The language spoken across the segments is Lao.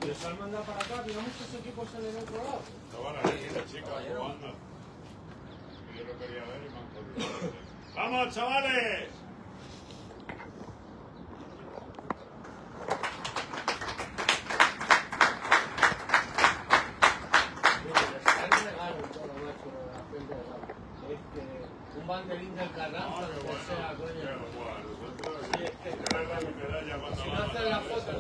¿Les han mandado para acá? Había muchos equipos en el otro lado. Estaban ahí, las chicas jugando. Yo lo quería ver y me han jodido. ¡Vamos, chavales! Un banderín del Carranza, lo que sea, coño. Sí, es que si no hacen la foto.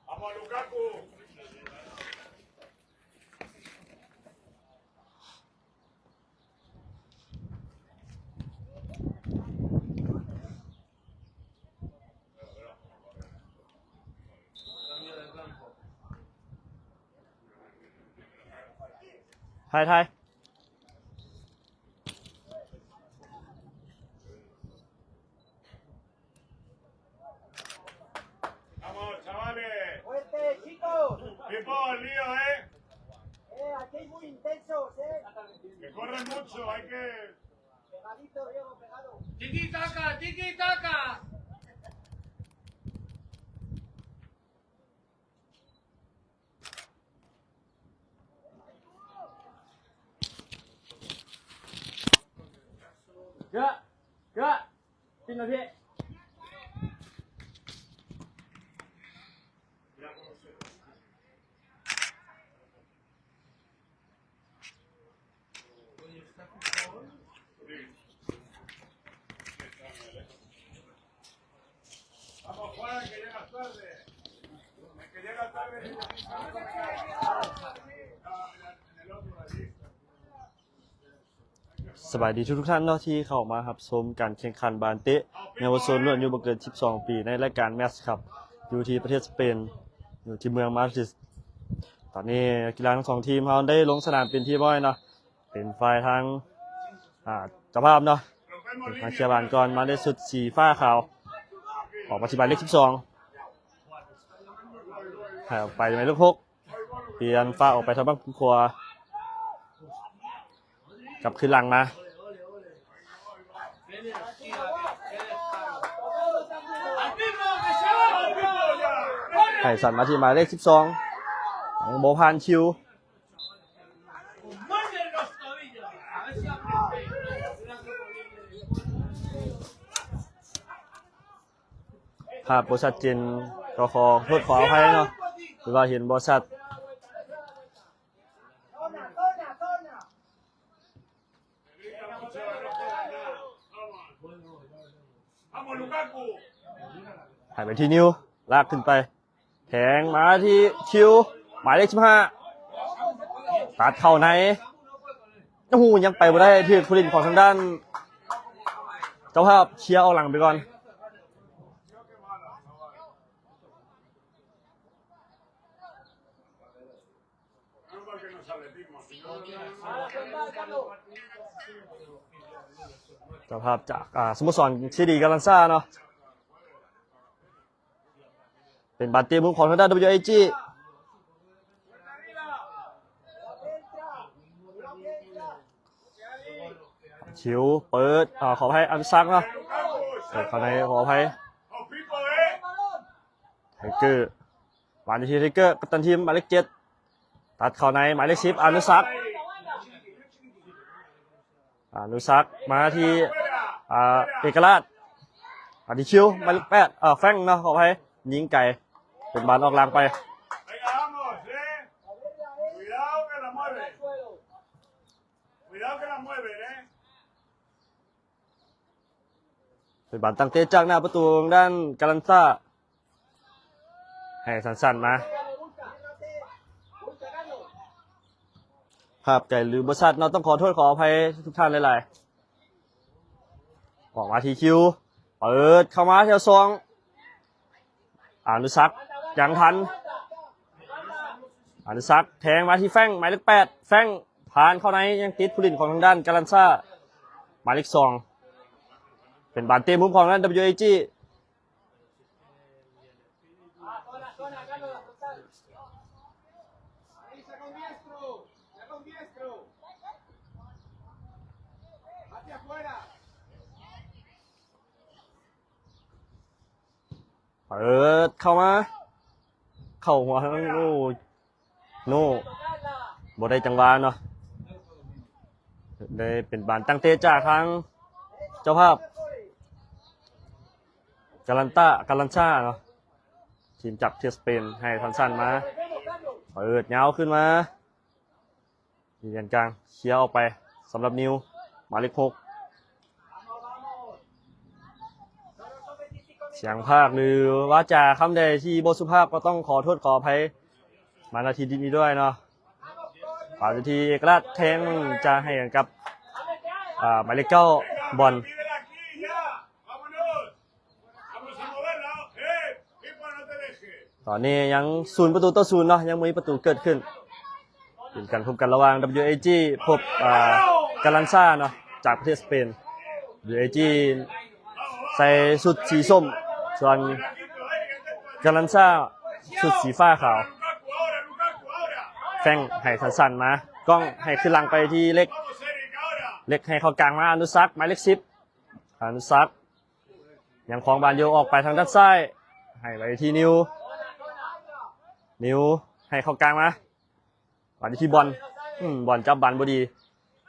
¡Vamos, Lukaku! Hai, hai. Vamos, chavales. Fuerte, chicos. Pipo, el lío, ¿eh? Eh, aquí hay muy intensos, ¿eh? Que corren mucho, hay que... Pegadito, Diego, pegado. Tiki taka, tiki taka. Gerak, gerak. Tim lagi. Vamos, Juan, que llegas tarde. El que llega tarde es el que está en el otro, la lista. ສະບາຍດີທຸກໆທ່ານເນາະ ທີ່ເຂົ້າມາຮັບຊົມການແຂ່ງຂັນບານເຕະເຍົາວະຊົນລຸ້ນອາຍຸບໍ່ເກີນສິບສອງປີ ໃນລາຍການແມັດຄັບ ຢູ່ທີ່ປະເທດສະເປນ ຢູ່ທີ່ເມືອງມາດຣິດ. ຕອນນີ້ນັກກິລາທັງສອງທີມເຮົາໄດ້ລົງສະໜາມເປັນທີ່ຮຽບຮ້ອຍເນາະ ເປັນຝ່າຍທາງ ອ່າ ເຈົ້າພາບເນາະ ເປັນຝ່າຍເຄຍບານກ່ອນ ມາໃນຊຸດສີຟ້າຂາວ ອອກມາທີ່ໝາຍເລກສິບສອງ ໃຫ້ອອກໄປໝາຍເລກຫົກ ປ່ຽນຟ້າອອກໄປທາງຝັ່ງຂວາ ກັບຄືນຫຼັງມາ ໃຫ້ສັນມາທີ່ໝາຍເລກສິບສອງ ຍັງບໍ່ຜ່ານຄິວ. ພາບບໍ່ຊັດເຈນ ກໍຂໍໂທດຂໍອະໄພເນາະ ຫຼືວ່າເຫັນບໍ່ຊັດ. ໃຫ້ໄປທີ່ນິວ ລາກຂຶ້ນໄປ ແທງມາທີ່ຄິວ ໝາຍເລກສິບຫ້າ ຕັດເຂົ້າໃນ ໂອ້ໂຫ ຍັງໄປບໍ່ໄດ້ ຖືກຜູ້ຫຼິ້ນຂອງທາງດ້ານເຈົ້າພາບເຄຍອອກຫຼັງໄປກ່ອນ. ເຈົ້າພາບຈາກ ອ່າ ສະໂມສອນຊີດີກາລັນຊາເນາະ ເປັນບານເຕະມຸມຂອງທາງດ້ານ ດັບເບິນຢູເອຈີ ຄິວເປີດ ອ່າ ຂໍອະໄພ ອານຸສັກເນາະ ເປີດເຂົ້າໃນ ຂໍອະໄພ ໄທເກີ ມາທີ່ໄທເກີ ກັບຕັນທີມໝາຍເລກເຈັດ ຕັດເຂົ້າໃນ ໝາຍເລກສິບ ອານຸສັກ ອານຸສັກ ມາທີ່ ອ່າ ເອກະລາດ ມາທີ່ຄິວ ໝາຍເລກແປດ ເອີ ແຟງເນາະ ຂໍອະໄພ ຍິງໄກ ເປັນບານອອກຫຼັງໄປ. Cuidado que la mueve. Cuidado que la mueve, eh. ເປັນບານຕັ້ງເຕະຈາກໜ້າປະຕູທາງດ້ານກາລັນຊາ ໃຫ້ສັ້ນໆມາ ພາບໄກຫຼືບໍ່ຊັດເນາະ ຕ້ອງຂໍໂທດຂໍອະໄພທຸກທ່ານຫຼາຍໆ. ອອກມາທີ່ຄິວ ເປີດເຂົ້າມາແຖວສອງ ອານຸສັກ ຍັງທັນ ອານຸສັກແທງມາທີ່ແຟງ ໝາຍເລກແປດ ແຟງຜ່ານເຂົ້າໃນ ຍັງຕິດຜູ້ຫຼິ້ນຂອງທາງດ້ານກາລັນຊາ ໝາຍເລກສອງ ເປັນບານເຕະມຸມຂອງທາງດ້ານ WAG. Hacia afuera. ເປີດເຂົ້າມາ ເຂົ້າຫົວທາງ ໂອ້ ໂນ ບໍ່ໄດ້ຈັງຫວະເນາະ ໄດ້ເປັນບານຕັ້ງເຕະຈາກທາງເຈົ້າພາບ ກາລັນຕາ ກາລັນຊາເນາະ ທີມຈາກປະເທດສະເປນ ໃຫ້ທັນສັນມາ ເປີດຍາວຂຶ້ນມາ ຢູ່ແດນກາງ ເຄຍອອກໄປສຳລັບນິວ ໝາຍເລກຫົກ ສຽງພາກ ຫຼື ວາຈາຄຳໃດທີ່ບໍ່ສຸພາບ ກໍຕ້ອງຂໍໂທດຂໍອະໄພມາ ນະທີ່ນີ້ດ້ວຍເນາະ ປານທີ່ເອກະລາດແທງຈະໃຫ້ກັບ ອາ ໝາຍເລກເກົ້າ ບອນ ຕອນນີ້ຍັງສູນປະຕູຕໍ່ສູນເນາະ ຍັງບໍ່ມີປະຕູເກີດຂຶ້ນ ເປັນການພົບກັນລະຫວ່າງ WAG ພົບ ອາ ກາລັນຊາເນາະ ຈາກປະເທດສະເປນ WAG ໃສ່ຊຸດສີສົ້ມ ສ່ວນກາລັນຊາຊຸດສີຟ້າຂາວ ແຟງໃຫ້ສັ້ນໆມາ ກ້ອງໃຫ້ຂຶ້ນຫຼັງໄປທີ່ເລັກ ເລັກໃຫ້ເຂົ້າກາງມາ ອານຸສັກ ໝາຍເລກສິບ ອານຸສັກ ຍັງຄອງບານຢູ່ ອອກໄປທາງດ້ານຊ້າຍ ໃຫ້ໄປທີ່ນິວ ນິວໃຫ້ເຂົ້າກາງມາ ບານຢູ່ທີ່ບອນ ອືມ ບອນຈັບບານບໍ່ດີ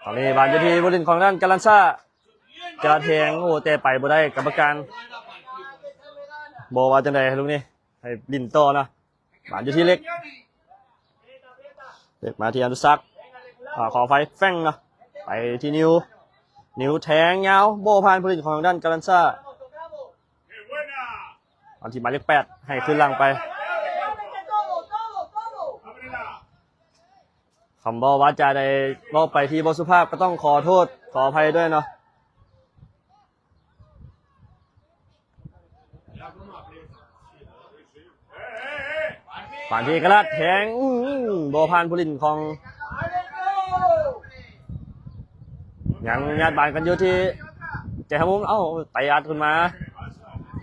ຕອນນີ້ບານຢູ່ທີ່ຜູ້ຫຼິ້ນຂອງດ້ານກາລັນຊາ ຈະແທງ ໂອ້ ແຕ່ໄປບໍ່ໄດ້ ກຳມະການບໍ່ວ່າຈັ່ງໃດ ລູກນີ້ໃຫ້ຫຼິ້ນຕໍ່ເນາະ ບານຢູ່ທີ່ເລັກ ເລັກມາທີ່ອານຸສັກ ອາ ຂໍອະໄພ ແຟງເນາະ ໄປທີ່ນິວ ນິວແທງຍາວ ບໍ່ຜ່ານຜູ້ຫຼິ້ນຂອງທາງດ້ານກາລັນຊາ ມາທີ່ໝາຍເລກແປດ ໃຫ້ຄືນຫຼັງໄປ ຄຳເວົ້າວາຈາໃດເວົ້າໄປທີ່ບໍ່ສຸພາບ ກໍຕ້ອງຂໍໂທດຂໍອະໄພດ້ວຍເນາະ. ບານທີ່ເອກະລາດແທງ ອື ບໍ່ຜ່ານຜູ້ຫຼິ້ນຂອງ ຍັງຍາດບານກັນຢູ່ທີ່ແຈຮະມຸງ ເອົ້າ ໄຕອັດຂຶ້ນມາ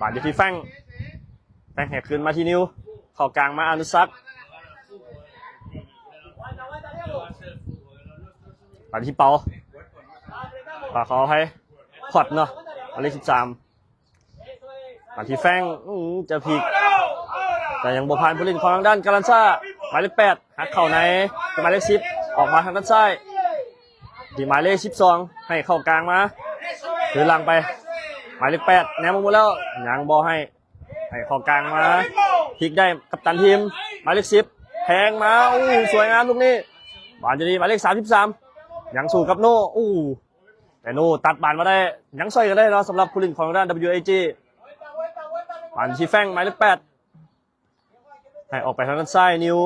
ບານຢູ່ທີ່ແຟງ ແຟງໃຫ້ຄືນມາທີ່ນິວ ເຂົ້າກາງມາອານຸສັກ ບານທີ່ເປົາ ຂໍອະໄພ ພອດເນາະ ໝາຍເລກສິບສາມ ມາທີ່ແຟງ ອື ຈະພິກ ແຕ່ຍັງບໍ່ຜ່ານຜູ້ຫຼິ້ນຂອງທາງດ້ານກາລັນຊາ ໝາຍເລກແປດ ຫັກເຂົ້າໃນ ໝາຍເລກສິບ ອອກມາທາງດ້ານຊ້າຍ ທີ່ໝາຍເລກສິບສອງ ໃຫ້ເຂົ້າກາງມາ ຄືນຫຼັງໄປ ໝາຍເລກແປດ ແນມອອກໝົດແລ້ວ ຍັງບໍ່ໃຫ້ ໃຫ້ເຂົ້າກາງມາ ພິກໄດ້ກັບຕັນທີມ ໝາຍເລກສິບ ແທງມາ ໂອ້ ສວຍງາມລູກນີ້ ບານຢູ່ທີ່ໝາຍເລກສາມສິບສາມ ຍັງສູ້ກັບໂນ ໂອ້ ແຕ່ໂນຕັດບານມາໄດ້ ຍັງຊ່ອຍກັນໄດ້ເນາະ ສຳລັບຜູ້ຫຼິ້ນຂອງທາງດ້ານ WAG ບານທີ່ແຟງ ໝາຍເລກແປດ ໃຫ້ອອກໄປທາງດ້ານຊ້າຍ ນິວ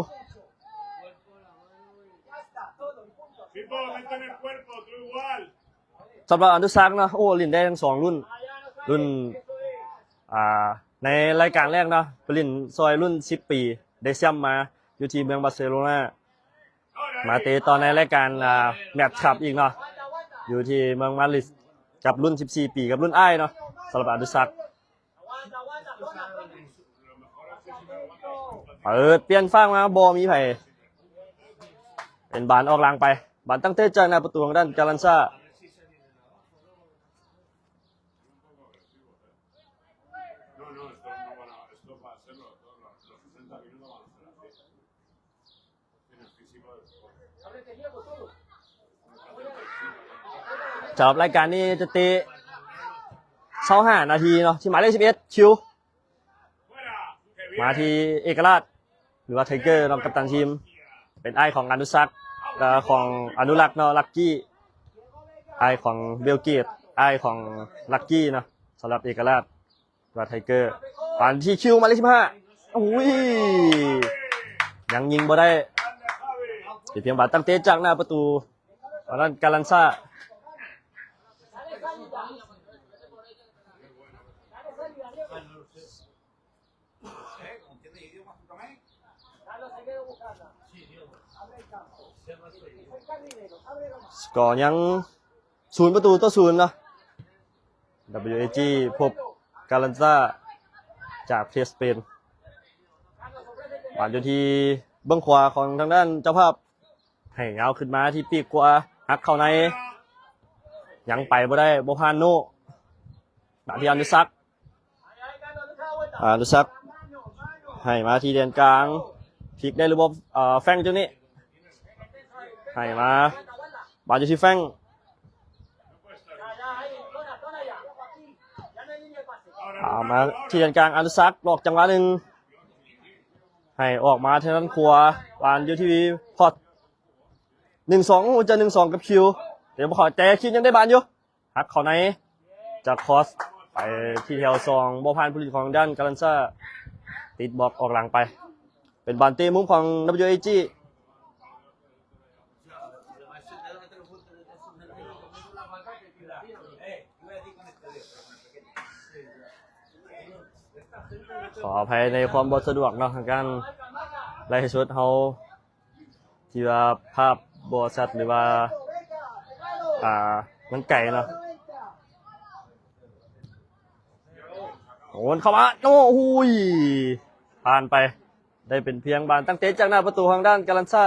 ສຳລັບອານຸສັກເນາະ ໂອ້ ຫຼິ້ນໄດ້ທັງສອງລຸ້ນ ລຸ້ນ ອ່າ ໃນລາຍການແລກເນາະ ໄປຫຼິ້ນຊ່ອຍລຸ້ນສິບປີ ໄດ້ແຊ້ມມາ ຢູ່ທີ່ເມືອງບາເຊໂລນາ ມາເຕະຕໍ່ໃນລາຍການ ອ່າ ແມັດຄັບອີກເນາະ ຢູ່ທີ່ເມືອງມາດຣິດ ກັບລຸ້ນສິບສີ່ປີ ກັບລຸ້ນອ້າຍເນາະ ສຳລັບອານຸສັກ ເປີດປ່ຽນຟາກມາ ບໍ່ມີໃຜ ເປັນບານອອກຫຼັງໄປ ບານຕັ້ງເຕະຈາກໜ້າປະຕູຂອງດ້ານກາລັນຊາ ສຳລັບລາຍການນີ້ຈະເຕະຊາວຫ້ານາທີເນາະ ທີ່ໝາຍເລກສິບເອັດ ຄິວ ມາທີ່ເອກະລາດ ຫຼືວ່າໄທເກີເນາະ ກັບຕັນທີມ ເປັນອ້າຍຂອງອານຸສັກ ແລະ ຂອງອານຸລັກເນາະ ລັກກີ້ ອ້າຍຂອງເບວເກດ ອ້າຍຂອງລັກກີ້ເນາະ. ສຳລັບເອກະລາດ ວ່າໄທເກີ ປານທີ່ຄິວ ໝາຍເລກສິບຫ້າ ໂອ້ຍ ຍັງຍິງບໍ່ໄດ້ ເປັນພຽງບານຕັ້ງເຕະຈາກໜ້າປະຕູຂອງດ້ານກາລັນຊາ. ສະກໍຍັງສູນປະຕູຕໍ່ສູນເນາະ WAG ພົບກາລັນຊາຈາກປະເທດສະເປນ. ບານຢູ່ທີ່ເບື້ອງຂວາຂອງທາງດ້ານເຈົ້າພາບ ໃຫ້ຍາວຂຶ້ນມາທີ່ປີກຂວາ ຫັກເຂົ້າໃນ ຍັງໄປບໍ່ໄດ້ ບໍ່ຜ່ານໂນ ມາທີ່ອານຸສັກ ອານຸສັກ ໃຫ້ມາທີ່ແດນກາງ ພລິກໄດ້ຫຼືບໍ່? ເອີ ແຟງຈັງນີ້ ໃຫ້ມາ ບານຢູ່ທີ່ແຟງ ເອົາມາທີ່ແດນກາງ ອານຸສັກ ຫຼອກຈັງຫວະໜຶ່ງ ໃຫ້ອອກມາທາງດ້ານຂວາ ບານຢູ່ທີ່ພອດ ໜຶ່ງສອງ ໂອ້ ຈະໜຶ່ງສອງກັບຄິວ ແຕ່ບໍ່ເຂົ້າ ແຕ່ຄິວຍັງໄດ້ບານຢູ່ ຫັກເຂົ້າໃນ ຈາກຄອສ ໄປທີ່ແຖວສອງ ບໍ່ຜ່ານຜູ້ຫຼິ້ນຂອງດ້ານກາລັນຊາ ຕິດບລັອກອອກຫຼັງໄປ ເປັນບານເຕະມຸມຂອງ WAG. ຂໍອະໄພໃນຄວາມບໍ່ສະດວກເນາະ ທາງການໄລຟ໌ສົດເຮົາ ທີ່ວ່າພາບບໍ່ຊັດ ຫຼືວ່າ ອ່າ ມັນໄກເນາະ. ໂອນເຂົ້າມາ ໂອ້ ໂອ້ຍ ຜ່ານໄປ ໄດ້ເປັນພຽງບານຕັ້ງເຕະຈາກໜ້າປະຕູທາງດ້ານກາລັນຊາ.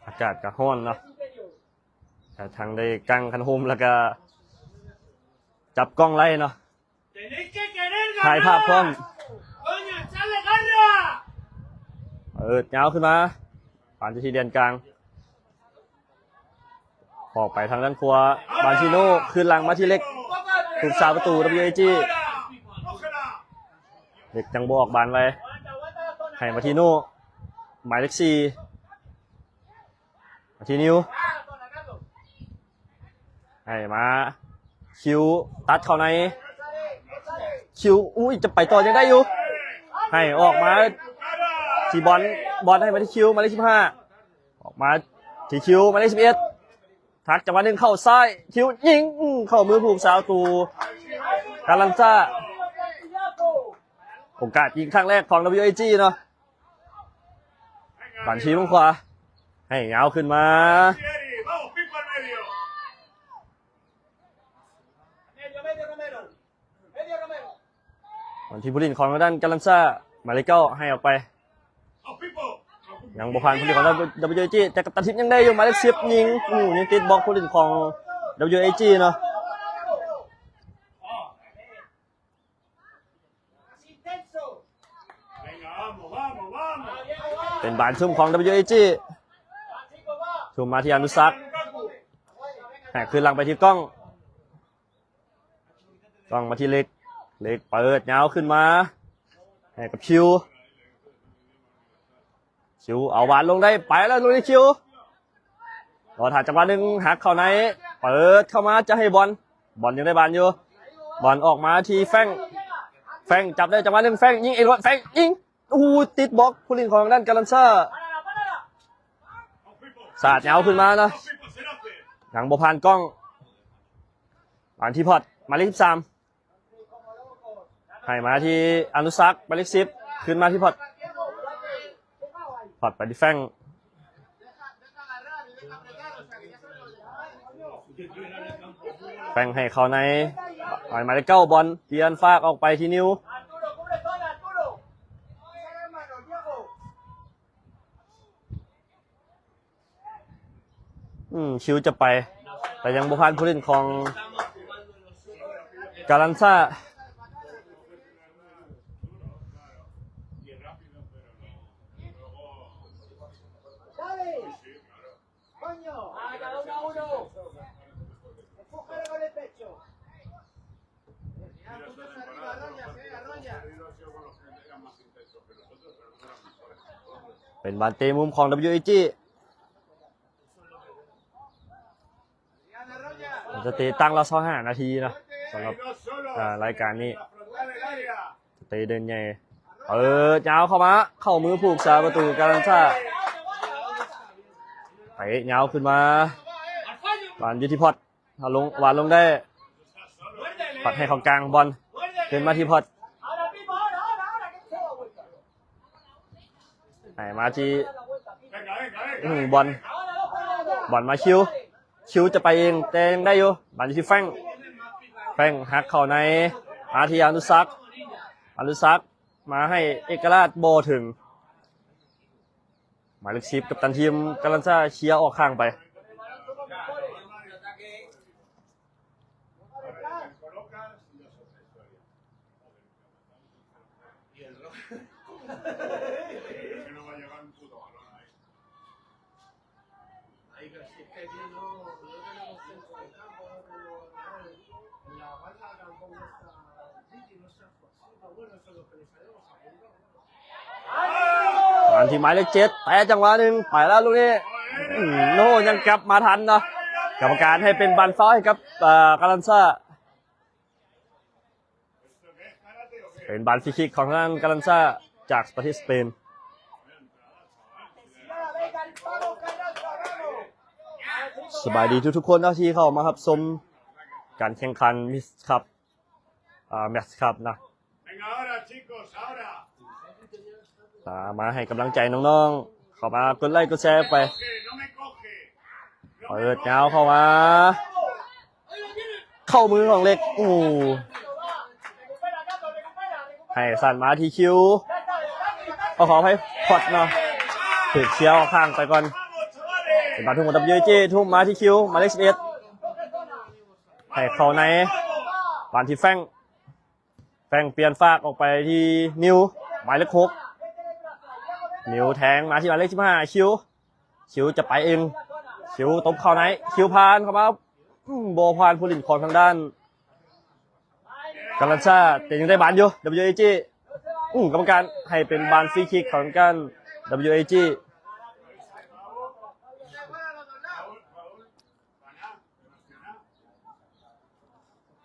ອາກາດກະຮ້ອນເນາະ ກະທັງໄດ້ກາງຄັນຮົ່ມ ແລ້ວກະຈັບກ້ອງໄວ້ເນາະ ຖ່າຍພາບພ້ອມ ເປີດຍາວຂຶ້ນມາ ປານຢູ່ທີ່ແດນກາງ ອອກໄປທາງດ້ານຂວາ ບານທີ່ໂນ ຄືນຫຼັງມາທີ່ເລັກ ຜູ້ຮັກສາປະຕູ WAG ເລັກຍັງບໍ່ອອກບານໄວ ໃຫ້ມາທີ່ໂນ ໝາຍເລກສີ່ ມາທີ່ນິວ ໃຫ້ມາຄິວ ຕັດເຂົ້າໃນ ຄິວ ອຸ້ຍ ຈະໄປຕໍ່ຍັງໄດ້ຢູ່ ໃຫ້ອອກມາທີ່ບອນ ບອນໃຫ້ມາທີ່ຄິວ ໝາຍເລກສິບຫ້າ ອອກມາທີ່ຄິວ ໝາຍເລກສິບເອັດ ທັກຈັງຫວະໜຶ່ງເຂົ້າຊ້າຍ ຄິວຍິງ ອື ເຂົ້າມືຜູ້ຮັກສາປະຕູກາລັນຊາ ໂອກາດຍິງຄັ້ງແລກຂອງ WAG ເນາະ ບານທີ່ເບື້ອງຂວາ ໃຫ້ຍາວຂຶ້ນມາ ບານທີ່ຜູ້ຫຼິ້ນຂອງທາງດ້ານກາລັນຊາ ໝາຍເລກເກົ້າ ໃຫ້ອອກໄປ ຍັງບໍ່ຜ່ານຜູ້ຫຼິ້ນຂອງ WAG ແຕ່ກັບຕັນທິບຍັງໄດ້ຢູ່ ໝາຍເລກສິບຍິງ ໂອ້ ຍັງຕິດບລັອກຜູ້ຫຼິ້ນຂອງ WAG ເນາະ. ເປັນບານຊຸມຂອງ WAG ຊຸມມາທີ່ອະນຸສັກ ໃຫ້ຄືນຫຼັງໄປທີ່ກ້ອງ ກ້ອງມາທີ່ເລັກ ເລັກເປີດຍາວຂຶ້ນມາ ໃຫ້ກັບຄິວ ຄິວເອົາບານລົງໄດ້ ໄປແລ້ວ ລົງທີ່ຄິວ ລໍຖ້າຈັງຫວະໜຶ່ງ ຫັກເຂົ້າໃນ ເປີດເຂົ້າມາຈະໃຫ້ບອນ ບອນຍັງໄດ້ບານຢູ່ ບອນອອກມາທີ່ແຟງ ແຟງຈັບໄດ້ຈັງຫວະໜຶ່ງ ແຟງຍິງເອງ ແຟງຍິງ ໂອ້ໂຫ ຕິດບລັອກຜູ້ຫຼິ້ນຂອງທາງດ້ານກາລັນຊາ ສາດຍາວຂຶ້ນມາເນາະ ຍັງບໍ່ຜ່ານກ້ອງ ບານທີ່ພອດ ໝາຍເລກສິບສາມ ໃຫ້ມາທີ່ອະນຸສັກ ໝາຍເລກສິບ ຄືນມາທີ່ພອດ ພອດໄປທີ່ແຟງ ແຟງໃຫ້ເຂົ້າໃນ ໝາຍເລກເກົ້າ ບອນປ່ຽນຟາກອອກໄປທີ່ນິວ ອືມ ຄິວຈະໄປ ແຕ່ຍັງບໍ່ຜ່ານຜູ້ຫຼິ້ນຂອງກາລັນຊາ ເປັນບານເຕະມຸມຂອງ WAG ຈະເຕະຕັ້ງລະຊາວຫ້ານາທີເນາະ ສຳລັບ ອ່າ ລາຍການນີ້ ເຕະເດີນໃຫຍ່ ເປີດຍາວເຂົ້າມາ ເຂົ້າມືຜູ້ຮັກສາປະຕູກາລັນຊາ ເຕະຍາວຂຶ້ນມາ ບານຢູ່ທີ່ພອດ ເອົາລົງ ຫວານລົງໄດ້ ປັດໃຫ້ເຂົ້າກາງ ບອນຂຶ້ນມາທີ່ພອດ ໃຫ້ມາທີ່ ອືມ ບອນ ບອນມາຄິວ ຄິວຈະໄປເອງ ແຕ່ຍັງໄດ້ຢູ່ ບານຢູ່ທີ່ແຟງ ແຟງຫັກເຂົ້າໃນ ມາທີ່ອະນຸສັກ ອະນຸສັກ ມາໃຫ້ເອກະລາດ ບໍ່ເຖິງ ໝາຍເລກສິບ ກັບຕັນທີມກາລັນຊາ ເຄຍອອກຂ້າງໄປ. Ahí casi, es que aquí no, no tenemos centro de campo, no tenemos nada. La banda tampoco está, Gigi no está fácil, pero bueno, eso es lo que le sabemos a jugar, ¿no? ມາທີ່ໝາຍເລກເຈັດ ແຕະຈັງຫວະໜຶ່ງ ໄປແລ້ວລູກນີ້ ອືມ ໂນ ຍັງກັບມາທັນເນາະ ກຳມະການໃຫ້ເປັນບານຟາວໃຫ້ກັບ ເອີ ກາລັນຊາ. ເປັນບານຟຣີຄິກຂອງທາງດ້ານກາລັນຊາ ຈາກປະເທດສະເປນ. ສະບາຍດີທຸກໆຄົນເນາະ ທີ່ເຂົ້າມາຮັບຊົມການແຂ່ງຂັນມິສຄັບ ອ່າ ແມັດຄັບນະ. ອ່າ ມາໃຫ້ກຳລັງໃຈນ້ອງໆ ເຂົ້າມາກົດໄລກົດແຊໄປ. ເປີດຍາວເຂົ້າມາ ເຂົ້າມືຂອງເລັກ ໂອ້ ໃຫ້ສັ້ນມາທີ່ຄິວ ເອົາ ຂໍອະໄພ ພອດເນາະ ຖືກເຊຍອອກຂ້າງໄປກ່ອນ. ເປັນບານທຸ່ມຂອງ ດັບເບິນຢູ ເອ ຈີ ທຸ່ມມາທີ່ຄິວ ໝາຍເລກສິບເອັດ ໃຫ້ເຂົ້າໃນ ບານທີ່ແຟງ ແຟງປ່ຽນຟາກອອກໄປທີ່ນິວ ໝາຍເລກຫົກ ນິວແທງມາທີ່ໝາຍເລກສິບຫ້າ ຄິວ ຄິວຈະໄປເອງ ຄິວຕົບເຂົ້າໃນ ຄິວຜ່ານເຂົ້າມາ ອືມ ບໍ່ຜ່ານຜູ້ຫຼິ້ນຂອງທາງດ້ານກາລັນຊາ ແຕ່ຍັງໄດ້ບານຢູ່ ດັບເບິນຢູ ເອ ຈີ ອືມ ກຳມະການໃຫ້ເປັນບານຟຣີຄິກຂອງທາງດ້ານ ດັບເບິນຢູ ເອ ຈີ.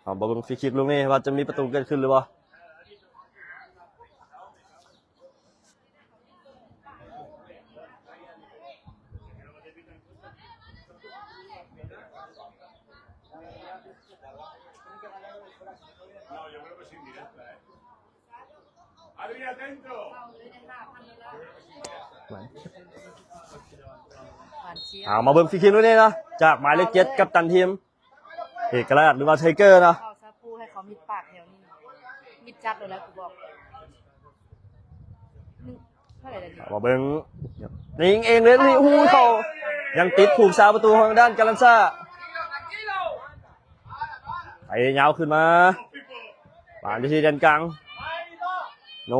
ເຮົາມາເບິ່ງຟຣີຄິກລູກນີ້ວ່າຈະມີປະຕູເກີດຂຶ້ນຫຼືບໍ່. ເອົາມາເບິ່ງຟຣີຄິກລູກນີ້ເນາະ ຈາກໝາຍເລກເຈັດ ກັບຕັນທີມເອກະລາດ ຫຼືວ່າໄທເກີເນາະ. ເຂົາຊາປູໃຫ້ເຂົາມິດປາກແຖວນີ້ ມິດຈັດໂລດແລ້ວກູບອກ. ເອົາມາເບິ່ງ ຍິງເອງເລີຍ ໂອ້ໂຫ ເຂົ້າ ຍັງຕິດຜູ້ຮັກສາປະຕູຂອງດ້ານກາລັນຊາ. ໄປຍາວຂຶ້ນມາ ບານຢູ່ທີ່ແດນກາງ ໂນ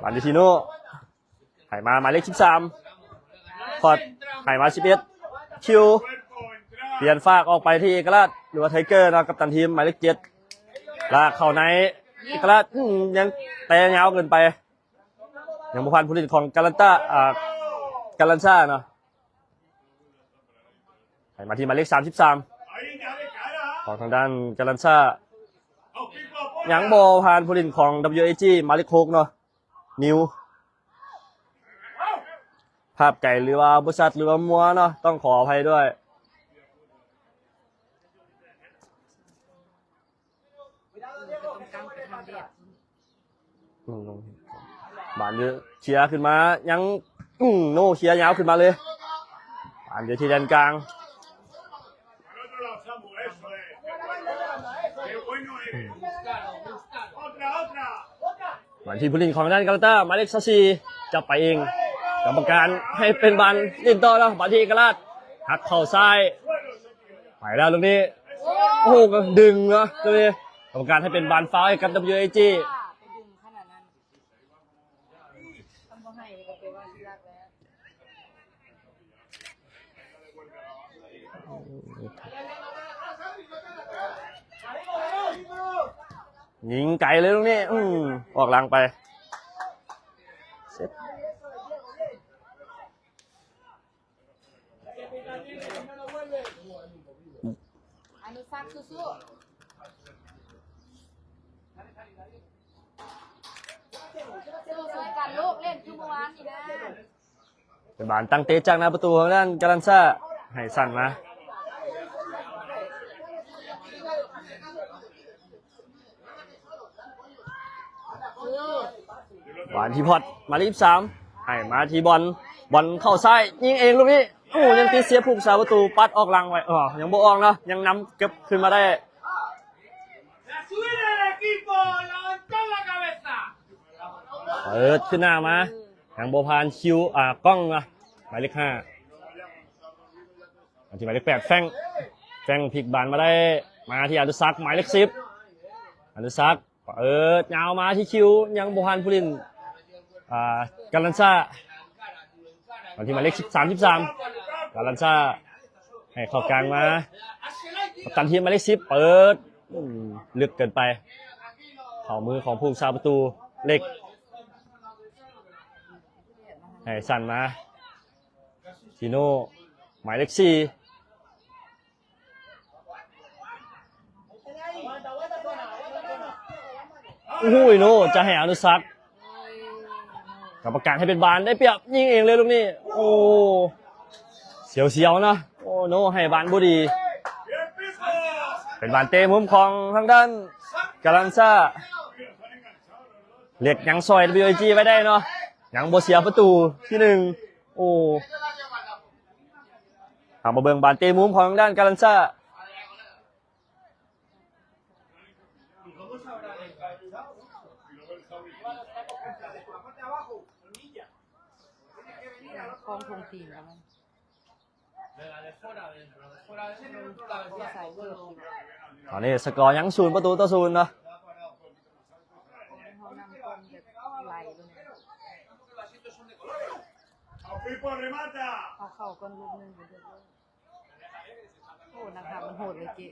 ບານຢູ່ທີ່ໂນ ໃຫ້ມາໝາຍເລກສິບສາມ ພອດ ໃຫ້ມາສິບເອັດ ຄິວ ປ່ຽນຟາກອອກໄປທີ່ເອກະລາດ ຫຼືວ່າໄທເກີເນາະ ກັບຕັນທີມໝາຍເລກເຈັດ ລາກເຂົ້າໃນ ເອກະລາດ ອືມ ຍັງແຕ່ຍາວເກີນໄປ ຍັງບໍ່ຜ່ານຜູ້ຫຼິ້ນຂອງກາລັນຕາ ອ່າ ກາລັນຊາເນາະ. ໃຫ້ມາທີ່ໝາຍເລກສາມສິບສາມ ຂອງທາງດ້ານກາລັນຊາ ຍັງບໍ່ຜ່ານຜູ້ຫຼິ້ນຂອງ ດັບເບິນຢູ ເອ ຈີ ໝາຍເລກຫົກເນາະ ນິວ. ພາບໄກ ຫຼືວ່າບໍ່ຊັດ ຫຼືວ່າມົວເນາະ ຕ້ອງຂໍອະໄພດ້ວຍ. ບານເດີເຄຍຂຶ້ນມາ ຍັງ ອືມ ໂນ ເຄຍຍາວຂຶ້ນມາເລີຍ ບານເດີທີ່ແດນກາງ ບານທີ່ຜູ້ຫຼິ້ນຂອງດ້ານກາລາຕາ ໝາຍເລກຊາວສີ່ ຈັບໄປເອງ ກຳມະການໃຫ້ເປັນບານຫຼິ້ນຕໍ່ເນາະ ບານທີ່ເອກະລາດ ຫັກເຂົ້າຊ້າຍ ໄປແລ້ວລູກນີ້ ໂອ້ໂຫ ກໍດຶງເນາະ ໂດຍກຳມະການໃຫ້ເປັນບານຟາວໃຫ້ກັບ ດັບເບິນຢູ ເອ ຈີ ໄປດຶງຂະໜາດນັ້ນ ຄັນບໍ່ໃຫ້ກໍແປວ່າຊິລັກແລ້ວ ຍິງໄກເລີຍລູກນີ້ ອືມ ອອກຫຼັງໄປ ເຊັດ. ຊ່ວຍກັນລູກ ເຫຼັ້ນຄືເມື່ອວານນີ້ນະ. ເປັນບານຕັ້ງເຕະຈາກໜ້າປະຕູຂອງດ້ານກາລັນຊາ ໃຫ້ສັ້ນມາ ບານທີ່ພອດ ໝາຍເລກສິບສາມ ໃຫ້ມາທີ່ບອນ ບອນເຂົ້າຊ້າຍ ຍິງເອງລູກນີ້ ໂອ້ ຍັງຕິດເຊຍຜູ້ຮັກສາປະຕູ ປັດອອກຫຼັງໄວ້ ເອີ ຍັງບໍ່ອອກເນາະ ຍັງນຳເກັບຄືນມາໄດ້. ເປີດຂຶ້ນໜ້າມາ ຍັງບໍ່ຜ່ານຄິວ ອາ ກ້ອງນະ ໝາຍເລກຫ້າ ມາທີ່ໝາຍເລກແປດ ແຟງ ແຟງພິກບານມາໄດ້ ມາທີ່ອະນຸສັກ ໝາຍເລກສິບ ອະນຸສັກ ເປີດຍາວມາທີ່ຄິວ ຍັງບໍ່ຜ່ານຜູ້ຫຼິ້ນ ອາ ກາລັນຊາ ມາທີ່ໝາຍເລກສິບສາມ ສິບສາມ ກາລັນຊາ ໃຫ້ເຂົ້າກາງມາ ກັບຕັນທີມໝາຍເລກສິບ ເປີດ ອືມ ລຶກເກີນໄປ ເຂົ້າມືຂອງຜູ້ຮັກສາປະຕູເລັກ ໃຫ້ສັ້ນມາ ທີໂນ ໝາຍເລກສີ່ ໂອ້ຍ ໂນ ຈະໃຫ້ອະນຸສັກ ກຳມະການໃຫ້ເປັນບານ ໄດ້ປຽບ ຍິງເອງເລີຍລູກນີ້ ໂອ້ ສຽວໆ ເນາະ ໂອ້ ໂນ ໃຫ້ບານບໍ່ດີ ເປັນບານເຕະມຸມຂອງທາງດ້ານກາລັນຊາ ເລັກຍັງຊ່ອຍ WIG ໄວ້ໄດ້ເນາະ ຍັງບໍ່ເສຍປະຕູທີໜຶ່ງ ໂອ້ ເຮົາມາເບິ່ງບານເຕະມຸມຂອງທາງດ້ານກາລັນຊາ ຂອງທງທີມກັນ ຕອນນີ້ສະກໍຍັງສູນປະຕູຕໍ່ສູນເນາະ ເຂົ້າກ່ອນລູກໜຶ່ງ ໂອ້ ນັກຮັບມັນໂຫດເລີຍເກະ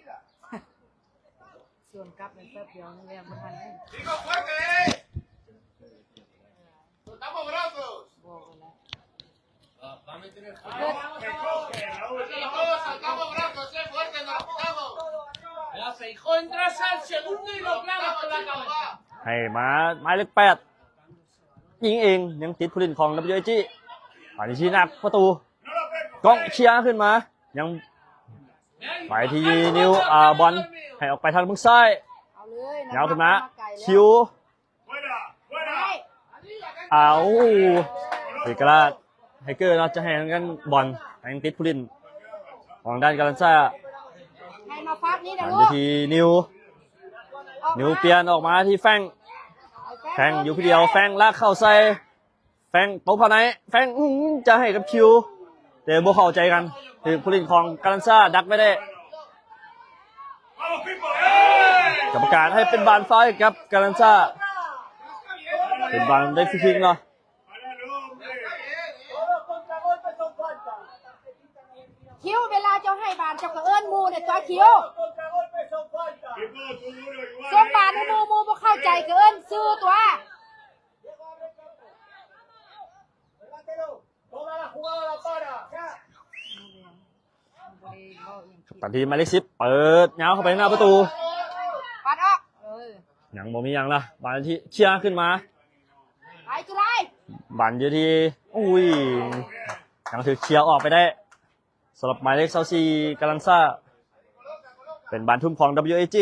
ສວນກັບໃນແປັບດຽວນີ້ແລ້ວບໍ່ທັນເດ້ ໃຫ້ມາໝາຍເລກແປດ ຍິງເອງ ຍັງຕິດຜູ້ຫຼິ້ນຂອງ WIG ອານິຊີ ໜັກປະຕູ ກ້ອງເຄຍຂຶ້ນມາ ຍັງໄປທີ່ນິວ ອາ ບອນໃຫ້ອອກໄປທາງເບື້ອງຊ້າຍ ເອົາເລີຍ ຍາວຂຶ້ນມາ ຄິວ ເອົາ ເອກະລາດ ໄທເກີເນາະ ຈະໃຫ້ທາງດ້ານບອນ ຍັງຕິດຜູ້ຫຼິ້ນຂອງດ້ານກາລັນຊາ ໃຫ້ມາຟາດນີ້ນະ ອັນ ລູກ ທີ່ນິວ ອອກມາ ນິວປ່ຽນອອກມາທີ່ແຟງ ແຟງຢູ່ຜູ້ດຽວ ແຟງລາກເຂົ້າໃສ່ ແຟງຕົບເຂົ້າໃນ ແຟງ ອືມ ຈະໃຫ້ກັບຄິວ ແຕ່ບໍ່ເຂົ້າໃຈກັນ ຖືກຜູ້ຫຼິ້ນຂອງກາລັນຊາດັກໄວ້ໄດ້ ກຳມະການໃຫ້ເປັນບານຟາວໃຫ້ກັບກາລັນຊາ ເປັນບານໄດ້ຟຣີຄິກເນາະ. ຄິວ ເວລາເຈົ້າໃຫ້ບານເຈົ້າກໍເອີ້ນໝູ່ແດ່ຕົວະ ຄິວ ສົ່ງບານໃຫ້ໝູ່ ໝູ່ບໍ່ເຂົ້າໃຈກໍເອີ້ນຊື່ຕົວະ. ກັບຕັນທີມໝາຍເລກສິບ ເປີດຍາວເຂົ້າໄປທາງໜ້າປະຕູ ປັດອອກ ເອີ ຍັງບໍ່ມີຫຍັງລະ ບານທີ່ເຄຍຂຶ້ນມາ ໄປຈຸໄລ ບານຢູ່ທີ່ ອຸ້ຍ ຍັງຖືກເຄຍອອກໄປໄດ້ ສຳລັບໝາຍເລກຊາວສີ່ ກາລັນຊາ ເປັນບານທຸ່ມຂອງ WIG.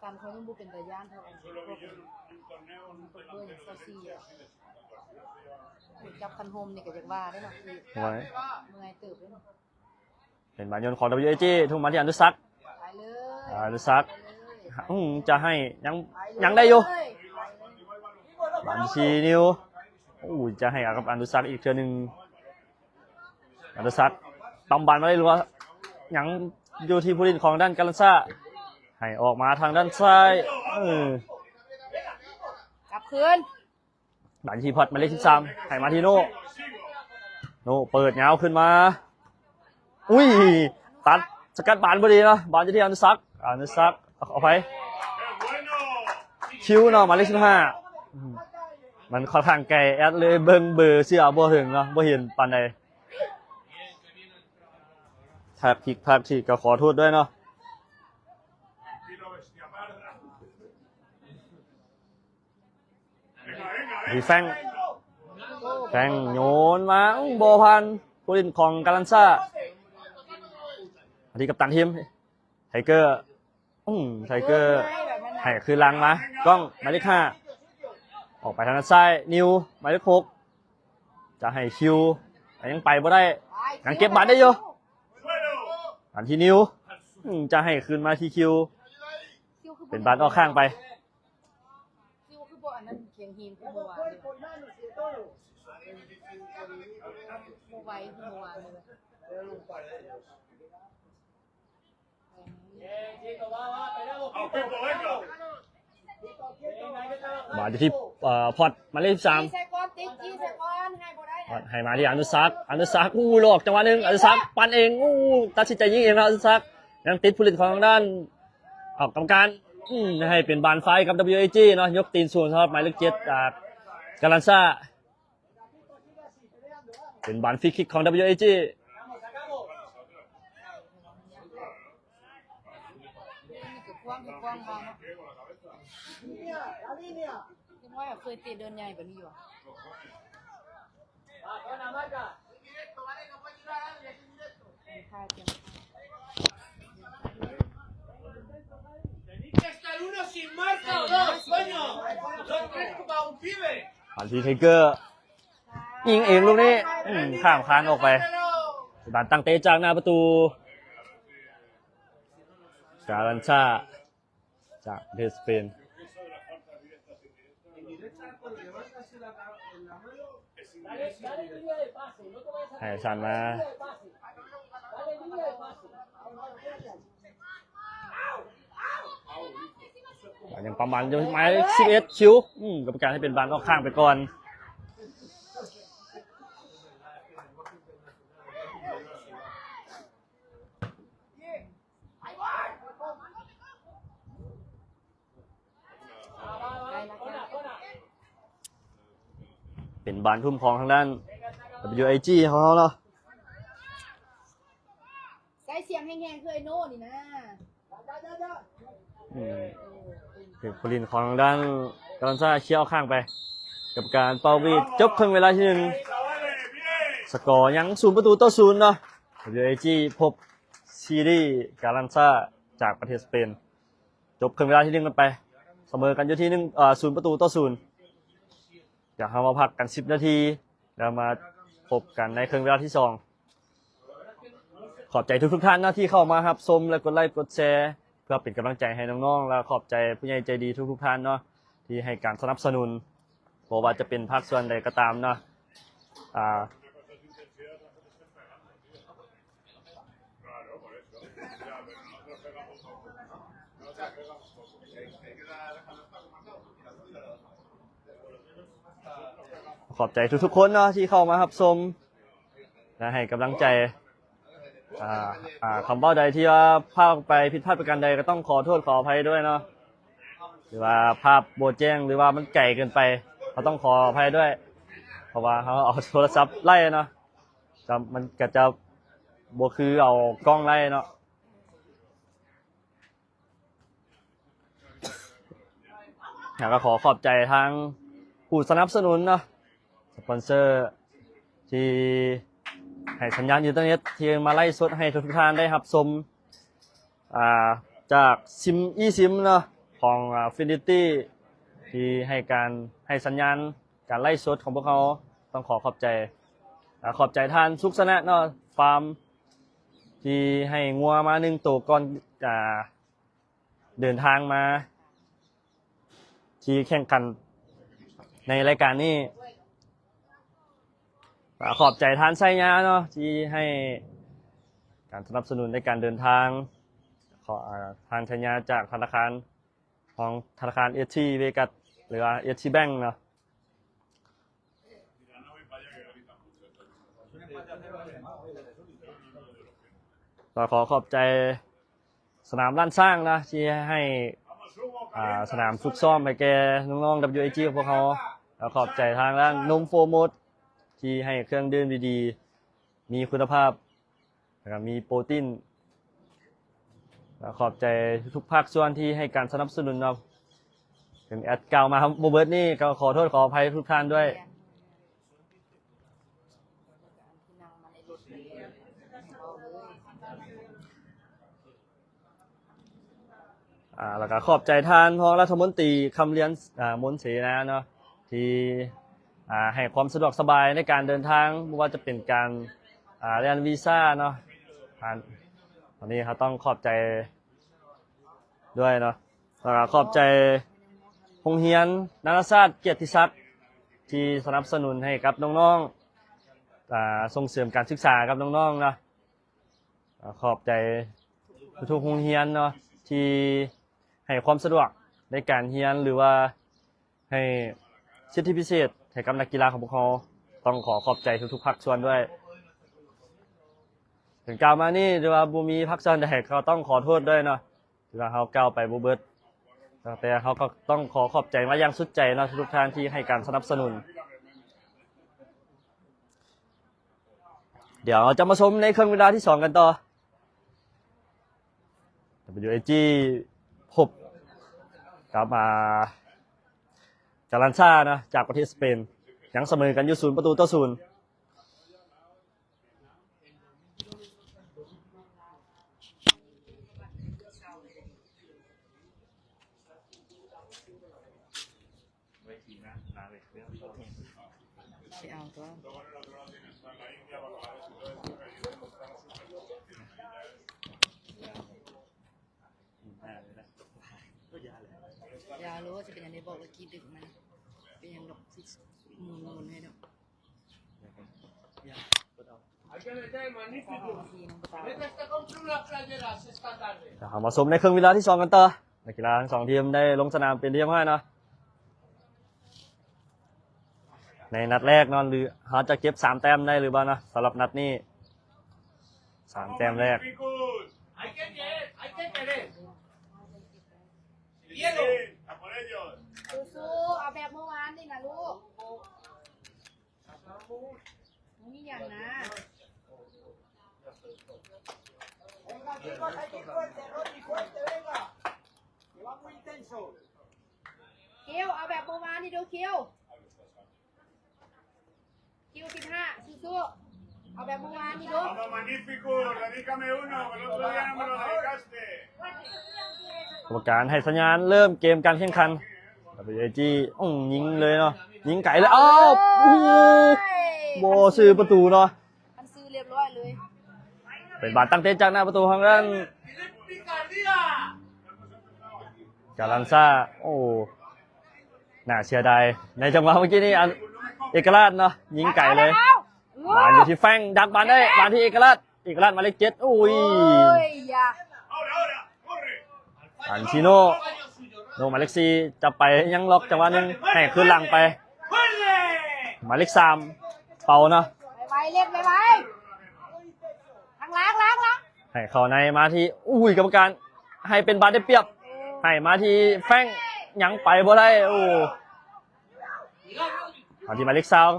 ການເຂົາຍັງບໍ່ເປັນຕາຢ້ານເທົ່າອັນພວກເບີຊາວສີ່ ຈັບຄັນໂຮມນີ້ກໍຢາກວ່າເດ້ເນາະ ໂອ້ຍ ເມື່ອຍເຕີບເດ້ເນາະ. ເປັນບານໂຍນຂອງ WIG ທຸ່ມມາທີ່ອະນຸສັກ ໄປເລີຍ ອະນຸສັກ ອືມ ຈະໃຫ້ ຍັງ ຍັງໄດ້ຢູ່ ບານທີ່ນິວ ໂອ້ ຈະໃຫ້ກັບອະນຸສັກອີກເທື່ອໜຶ່ງ. ອະນຸສັກ ຕຳບານມາໄດ້ ຫຼືວ່າຍັງຢູ່ທີ່ຜູ້ຫຼິ້ນຂອງດ້ານກາລັນຊາ ໃຫ້ອອກມາທາງດ້ານຊ້າຍ ເອີ ກັບຄືນ ບານທີ່ພອດໝາຍເລກສິບສາມ ໃຫ້ມາທີ່ໂນ ໂນເປີດຍາວຂຶ້ນມາ ອຸ້ຍ ຕັດສະກັດບານພໍດີເນາະ ບານຢູ່ທີ່ອະນຸສັກ ອະນຸສັກ ຂໍອະໄພ ຄິວເນາະ ໝາຍເລກສິບຫ້າ ອືມ ມັນຂ້ອນຂ້າງໄກ ແອດເລີຍເບິ່ງເບີເສື້ອບໍ່ເຖິງເນາະ ບໍ່ເຫັນປານໃດ. ພາກຜິດພາກຖືກກໍຂໍໂທດດ້ວຍເນາະ. ທີ່ແຟງ ແຟງໂຍນມາ ອືມ ບໍ່ຜ່ານຜູ້ຫຼິ້ນຂອງກາລັນຊາ ທີ່ກັບຕັນທີມ ໄທເກີ ອືມ ໄທເກີໃຫ້ຄືນຫຼັງມາ ກ້ອງ ໝາຍເລກຫ້າ ອອກໄປທາງດ້ານຊ້າຍ ນິວ ໝາຍເລກຫົກ ຈະໃຫ້ຄິວ ແຕ່ຍັງໄປບໍ່ໄດ້ ຍັງເກັບບານໄດ້ຢູ່ ອັນທີ່ນິວ ອືມ ຈະໃຫ້ຄືນມາທີ່ຄິວ ເປັນບານອອກຂ້າງໄປ. ມາຢູ່ທີ່ ເອີ ພອດ ໝາຍເລກສິບສາມ ພອດໃຫ້ມາທີ່ອະນຸສັກ ອະນຸສັກ ໂອ້ ຫຼອກຈັງຫວະໜຶ່ງ ອະນຸສັກ ປັ່ນເອງ ໂອ້ ຕັດສິນໃຈຍິງເອງແລ້ວ ອະນຸສັກ ຍັງຕິດຜູ້ຫຼິ້ນຂອງທາງດ້ານ ເອົາ ກຳມະການ ອືມ ໃຫ້ເປັນບານໄຟກັບ WAG ເນາະ ຍົກຕີນສູງສຳລັບໝາຍເລກເຈັດ ອາ ກາລັນຊາ ເປັນບານຟຣີຄິກຂອງ WAG. ອັນທີ່ໄທເກີ ຍິງເອງລູກນີ້ ອືມ ຂ້າມຄານອອກໄປ ບານຕັ້ງເຕະຈາກໜ້າປະຕູ ກາລັນຊາ ຈາກປະເທດສະເປນ ໃຫ້ສັນມາ ຍັງປະມານຢູ່ ໝາຍເລກສິບເອັດ ຄິວ ອືມ ກຳມະການໃຫ້ເປັນບານອອກຂ້າງໄປກ່ອນ. ເປັນບານທຸ່ມຂອງທາງດ້ານ WAG ຂອງເຮົາເນາະ ໃຊ້ສຽງແຮງໆ ຄືໄອ້ໂນ່ນີ້ນະ ອືມ ເປັນຜູ້ຫຼິ້ນຂອງທາງດ້ານກາລັນຊາ ເຄຍອອກຂ້າງໄປ ກັບການເປົ່າຫວີດ ຈົບເຄິ່ງເວລາທີໜຶ່ງ ສະກໍຍັງສູນປະຕູຕໍ່ສູນເນາະ WAG ພົບ ຊີຣີ ກາລັນຊາ ຈາກປະເທດສະເປນ. ຈົບເຄິ່ງເວລາທີໜຶ່ງກັນໄປ ສະເໝີກັນຢູ່ທີ່ໜຶ່ງ ເອີ ສູນປະຕູຕໍ່ສູນ ດຽວເຮົາມາພັກກັນສິບນາທີ ແລ້ວມາພົບກັນໃນເຄິ່ງເວລາທີສອງ. ຂອບໃຈທຸກໆທ່ານເນາະ ທີ່ເຂົ້າມາຮັບຊົມ ແລະ ກົດໄລກົດແຊ ເພື່ອເປັນກຳລັງໃຈໃຫ້ນ້ອງໆ ແລະ ຂອບໃຈຜູ້ໃຫຍ່ໃຈດີທຸກໆທ່ານເນາະ ທີ່ໃຫ້ການສະໜັບສະໜູນ ບໍ່ວ່າຈະເປັນພາກສ່ວນໃດກໍຕາມເນາະ ອ່າ ຂອບໃຈທຸກໆຄົນເນາະ ທີ່ເຂົ້າມາຮັບຊົມ ແລະ ໃຫ້ກຳລັງໃຈ. ອ່າ ອ່າ ຄຳເວົ້າໃດທີ່ວ່າພາດໄປ ຜິດພາດປະການໃດ ກໍຕ້ອງຂໍໂທດຂໍອະໄພດ້ວຍເນາະ ຫຼືວ່າພາບບໍ່ແຈ້ງ ຫຼືວ່າມັນໄກເກີນໄປ ກໍຕ້ອງຂໍອະໄພດ້ວຍ ເພາະວ່າເຮົາເອົາໂທລະສັບໄລເນາະ ກໍ ມັນກໍຈະບໍ່ຄືເອົາກ້ອງໄລເນາະ. ແລ້ວກໍຂໍຂອບໃຈທາງຜູ້ສະໜັບສະໜູນເນາະ ສະປອນເຊີ ທີ່ໃຫ້ສັນຍານອິນເຕີເນັດ ທີ່ມາໄລສົດໃຫ້ທຸກໆທ່ານໄດ້ຮັບຊົມ ອ່າ ຈາກຊິມ ອີຊິມເນາະ ຂອງ ອ່າ ຟິນິຕີ້ ທີ່ໃຫ້ການ ໃຫ້ສັນຍານການໄລສົດຂອງພວກເຮົາ ຕ້ອງຂໍຂອບໃຈ ແລະ ຂອບໃຈທ່ານສຸກຊະນະເນາະ ຟາມ ທີ່ໃຫ້ງົວມາໜຶ່ງໂຕກ່ອນ ອ່າ ເດີນທາງມາທີ່ແຂ່ງຂັນໃນລາຍການນີ້. ກໍຂອບໃຈທ່ານໄຊຍາເນາະ ທີ່ໃຫ້ການສະໜັບສະໜູນໃນການເດີນທາງ ຂອງ ອ່າ ທ່ານໄຊຍາຈາກທະນາຄານ ຂອງທະນາຄານເອສທີເວກັສ ຫຼືວ່າເອສທີແບັງເນາະ. ກໍຂໍຂອບໃຈສະໜາມລ້ານຊ້າງນະ ທີ່ໃຫ້ ອ່າ ສະໜາມຝຶກຊ້ອມໃຫ້ແກ່ນ້ອງໆ WAG ຂອງພວກເຮົາ. ແລ້ວຂອບໃຈທາງດ້ານນົມໂຟມົດ ທີ່ໃຫ້ເຄື່ອງດື່ມດີໆ ມີຄຸນນະພາບ ແລ້ວກໍມີໂປຣຕີນ. ກໍຂອບໃຈທຸກໆພາກສ່ວນທີ່ໃຫ້ການສະໜັບສະໜູນເນາະ. ເຖິງແອດກ່າວມາບໍ່ເບິດນີ້ ກໍຂໍໂທດຂໍອະໄພທຸກທ່ານດ້ວຍ. ອ່າ ແລ້ວກໍຂອບໃຈທ່ານຮອງລັດຖະມົນຕີ ຄຳລຽນ ອ່າ ມົນເສນາເນາະ ທີ່ ອ່າ ໃຫ້ຄວາມສະດວກສະບາຍໃນການເດີນທາງ ບໍ່ວ່າຈະເປັນການ ອ່າ ແລ່ນວີຊາເນາະ. ອັນ ອັນນີ້ເຮົາຕ້ອງຂອບໃຈດ້ວຍເນາະ ແລ້ວກໍຂອບໃຈໂຮງຮຽນນານາຊາດກຽດຕິສັກ ທີ່ສະໜັບສະໜູນໃຫ້ກັບນ້ອງໆ ອ່າ ສົ່ງເສີມການສຶກສາກັບນ້ອງໆເນາະ. ຂອບໃຈທຸກໆໂຮງຮຽນເນາະ ທີ່ໃຫ້ຄວາມສະດວກໃນການຮຽນ ຫຼືວ່າໃຫ້ສິດທິພິເສດໃຫ້ກັບນັກກິລາຂອງພວກເຮົາ. ຕ້ອງຂໍຂອບໃຈທຸກໆພາກສ່ວນດ້ວຍ. ເຖິງກ່າວມານີ້ ຫຼືວ່າບໍ່ມີພາກສ່ວນໃດ ກໍຕ້ອງຂໍໂທດດ້ວຍເນາະ ທີ່ວ່າເຮົາກ່າວໄປບໍ່ເບິດ. ແຕ່ເຮົາກໍຕ້ອງຂໍຂອບໃຈມາຢ່າງສຸດໃຈເນາະ ທຸກໆທ່ານທີ່ໃຫ້ການສະໜັບສະໜູນ. ດຽວເຮົາຈະມາຊົມໃນເຄິ່ງເວລາທີສອງກັນຕໍ່. ດັບເບິນຢູເອຈີ ພົບກັບ ອ່າ ກາລັນຊາເນາະ ຈາກປະເທດສະເປນ ຍັງສະເໝີກັນຢູ່ສູນປະຕູຕໍ່ສູນ. ໄປເອົາຕົວະ ຢ່າໂລດ ຊິເປັນຫຍັງໄດ້ ບອກວ່າກີດດຶກມັນ ເປັນຫຍັງດອກ ຊິໝູນໆໃຫ້ດອກ. Vamos a ເຮົາມາຊົມໃນເຄິ່ງເວລາທີສອງກັນຕໍ່. ນັກກິລາທັງສອງທີມໄດ້ລົງສະໜາມເປັນທີ່ຮຽບຮ້ອຍເນາະ. ໃນນັດແລກເນາະ ຫຼືເຮົາຈະເກັບສາມແຕ້ມໄດ້ຫຼືບໍ່ເນາະ ສຳລັບນັດນີ້ ສາມແຕ້ມແລກ. ສູ້ໆ ເອົາແບບເມື່ອວານນີ້ນະລູກ. ບໍ່ມີຫຍັງນະ. Venga, chicos, hay que ir fuerte, Roti, fuerte, venga. Que va muy intenso. ຄິວ ເອົາແບບເມື່ອວານນີ້ດູ ຄິວ. ຄິວສິບຫ້າ ສູ້ໆ ເອົາແບບເມື່ອວານນີ້ດູ. Vamos, magnífico, dedícame uno, que el otro día no me lo dedicaste. ກຳມະການໃຫ້ສັນຍານເລີ່ມເກມການແຂ່ງຂັນ. ດັບເບິນຢູເອຈີ ອືມ ຍິງເລີຍເນາະ ຍິງໄກເລີຍ. ອ້າວ ໂອ້ໂຫ ບໍ່ຊື່ປະຕູເນາະ. ມັນຊື່ຮຽບຮ້ອຍເລີຍ. ເປັນບານຕັ້ງເຕະຈາກໜ້າປະຕູຂອງທາງດ້ານກາລັນຊາ. ໂອ້ ໜ້າເສຍດາຍ ໃນຈັງຫວະເມື່ອກີ້ນີ້ ອັນ ເອກະລາດເນາະ ຍິງໄກເລີຍ. ບານຢູ່ທີ່ແຟງ ດັກບານໄດ້ ບານທີ່ເອກະລາດ ເອກະລາດໝາຍເລກເຈັດ. ໂອ້ຍ ໂອ້ຍ ຢ່າ ອັນຊີໂນ ໂນ ໝາຍເລກສີ່ ຈັບໄປ ຍັງລັອກຈັງຫວະໜຶ່ງ ໃຫ້ຄືນຫຼັງໄປ ໝາຍເລກສາມ ເປົາເນາະ. ໄວໆ ເຫຼັດໄວໆ ທາງຫຼັງ ຫຼັງ ຫຼັງ ໃຫ້ເຂົ້າໃນມາທີ່ ອຸ້ຍ ກຳມະການໃຫ້ເປັນບານໄດ້ປຽບ ໃຫ້ມາທີ່ແຟງ ຍັງໄປບໍ່ໄດ້. ໂອ້ ມາທີ່ໝາຍເລກຊາວ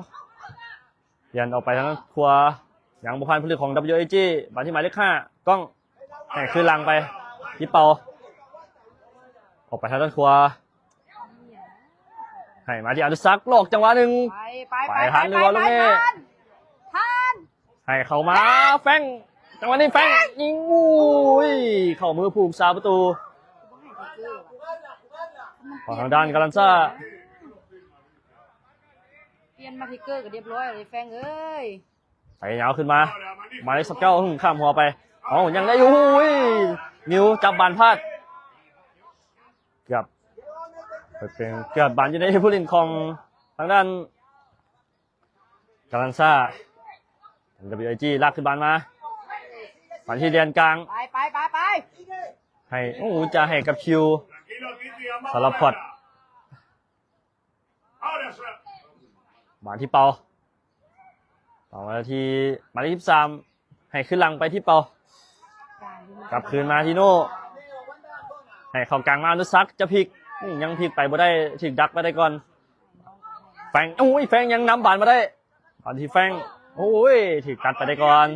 ປ່ຽນອອກໄປທາງຂວາ ຍັງບໍ່ຜ່ານຜູ້ຫຼິ້ນຂອງ WAG ມາທີ່ໝາຍເລກຫ້າ ກ້ອງ ໃຫ້ຄືນຫຼັງໄປທີ່ເປົາ ອອກໄປທາງດ້ານຂວາ ໃຫ້ມາທີ່ອະນຸສັກ ຫຼອກຈັງຫວະໜຶ່ງ ໄປ ໄປ ໄປ ໄປ ທັນ ຫຼືວ່າລູກນີ້ ທັນ ທັນ ໃຫ້ເຂົ້າມາ ແຟງ ຈັງຫວະນີ້ແຟງ ຍິງ ໂອ້ຍ ເຂົ້າມືຜູ້ຮັກສາປະຕູຂອງທາງດ້ານກາລັນຊາ. ປ່ຽນມາທີ່ເກີກກໍຮຽບຮ້ອຍເລີຍ ແຟງເອີຍ. ໄປຍາວຂຶ້ນມາ ໝາຍເລກຊາວເກົ້າ ຫຶ້ມ ຂ້າມຫົວໄປ ເອົ້າ ຍັງໄດ້ຢູ່. ໂອ້ຍ ມິວຈັບບານພາດ ເກືອບ ເປັນເກືອບບານຢູ່ໃນຜູ້ຫຼິ້ນຂອງທາງດ້ານກາລັນຊາ. WAG ລາກຂຶ້ນບານມາ ມາທີ່ແດນກາງ ໄປ ໄປ ໄປ ໄປ ໃຫ້ ໂອ້ ຈະໃຫ້ກັບຄິວ ສາລະພອດ ມາທີ່ເປົາ ເປົາມາທີ່ໝາຍເລກສິບສາມ ໃຫ້ຄືນຫຼັງໄປທີ່ເປົາ ກັບຄືນມາທີ່ໂນ ໃຫ້ເຂົ້າກາງມາ ອະນຸສັກ ຈະພິກ ຍັງພິກໄປບໍ່ໄດ້ ຖືກດັກໄປໄດ້ກ່ອນ ແຟງ ໂອ້ຍ ແຟງຍັງນຳບານມາໄດ້ ຕອນທີ່ແຟງ ໂອ້ຍ ຖືກຕັດໄປໄດ້ກ່ອນ.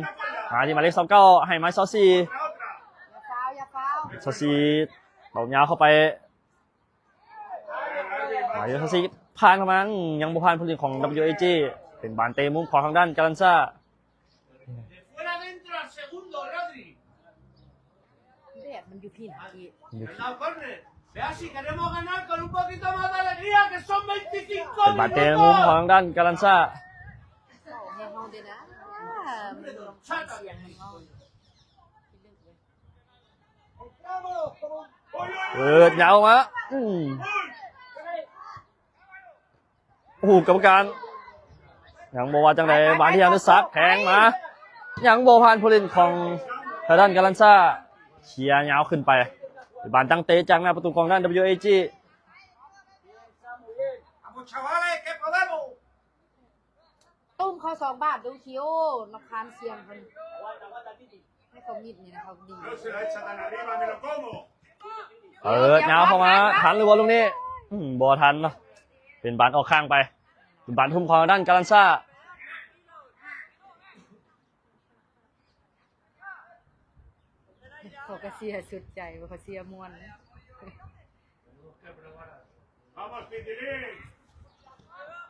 ມາທີ່ໝາຍເລກຊາວເກົ້າ ໃຫ້ໝາຍຊາວສີ່ ຢ່າຟາວ ຢ່າຟາວ ຊາວສີ່ ຕົບຍາວເຂົ້າໄປ ໝາຍເລກຊາວສີ່ ຜ່ານເຂົ້າມາ ຍັງບໍ່ຜ່ານຜູ້ຫຼິ້ນຂອງ WAG ເປັນບານເຕະມຸມຂອງທາງດ້ານກາລັນຊາ. ແດດມັນຢູ່ພີ້ນກີ້ ເປັນບານເຕະມຸມຂອງທາງດ້ານກາລັນຊາ. ເວົ້າໃຫ້ເຮົາເດ້ນະ ມັນມີສຽງໃຫ້ເຮົາ ເປີດຍາວມາ ອືມ ໂອ້ໂຫ ກຳມະການ ຍັງບໍ່ວ່າຈັ່ງໃດ ມາທີ່ອະນຸສັກ ແທງມາ ຍັງບໍ່ຜ່ານຜູ້ຫຼິ້ນຂອງທາງດ້ານກາລັນຊາ ເຄຍຍາວຂຶ້ນໄປ ເປັນບານຕັ້ງເຕະຈາກໜ້າປະຕູຂອງທາງດ້ານ WAG. ຕຸ້ມເຂົາສອງບາດດູຄິວ ນອກຄານສຽງເພິ່ນ ໃຫ້ເຂົາມິດນີ້ນະ ເຂົາດີ ເປີດຍາວເຂົ້າມາ ທັນຫຼືບໍ່ລູກນີ້? ອືມ ບໍ່ທັນເນາະ ເປັນບານອອກຂ້າງໄປ ເປັນບານທຸ່ມຂອງທາງດ້ານກາລັນຊາ. ເຂົາກະເຊຍສຸດໃຈ ເຂົາເຊຍມ່ວນ.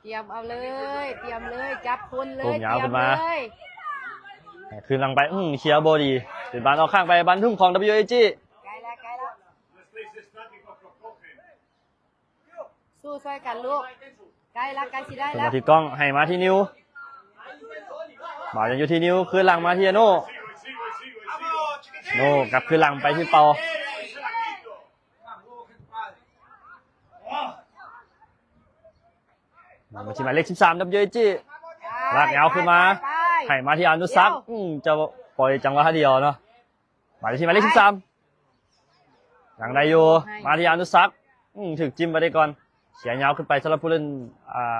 ຕຽມເອົາເລີຍ ຕຽມເລີຍ ຈັບຄົນເລີຍ ຕຽມເລີຍ ໃຫ້ຄືນຫຼັງໄປ ອືມ ເຄຍບໍ່ດີ ເປັນບານອອກຂ້າງໄປ ບານທຸ່ມຂອງ WAG. ໃກ້ແລ້ວ ໃກ້ແລ້ວ ສູ້ຊ່ວຍກັນລູກ ໃກ້ລະ ໃກ້ຊິໄດ້ລະ ມາທີ່ກ້ອງ ໃຫ້ມາທີ່ນິວ ບານຍັງຢູ່ທີ່ນິວ ຄືນຫຼັງມາທີ່ອາໂນ ໂນກັບຄືນຫຼັງໄປທີ່ເປົາ ມາທີ່ໝາຍເລກສິບສາມ WAG ລາກຍາວຂຶ້ນມາ ໃຫ້ມາທີ່ອະນຸສັກ ອືມ ຈະປ່ອຍຈັງຫວະດຽວເນາະ. ມາທີ່ໝາຍເລກສິບສາມ ຍັງໄດ້ຢູ່ ມາທີ່ອະນຸສັກ ອືມ ຖືກຈິ້ມໄປໄດ້ກ່ອນ ເຄຍຍາວຂຶ້ນໄປສຳລັບຜູ້ຫຼິ້ນ ອ່າ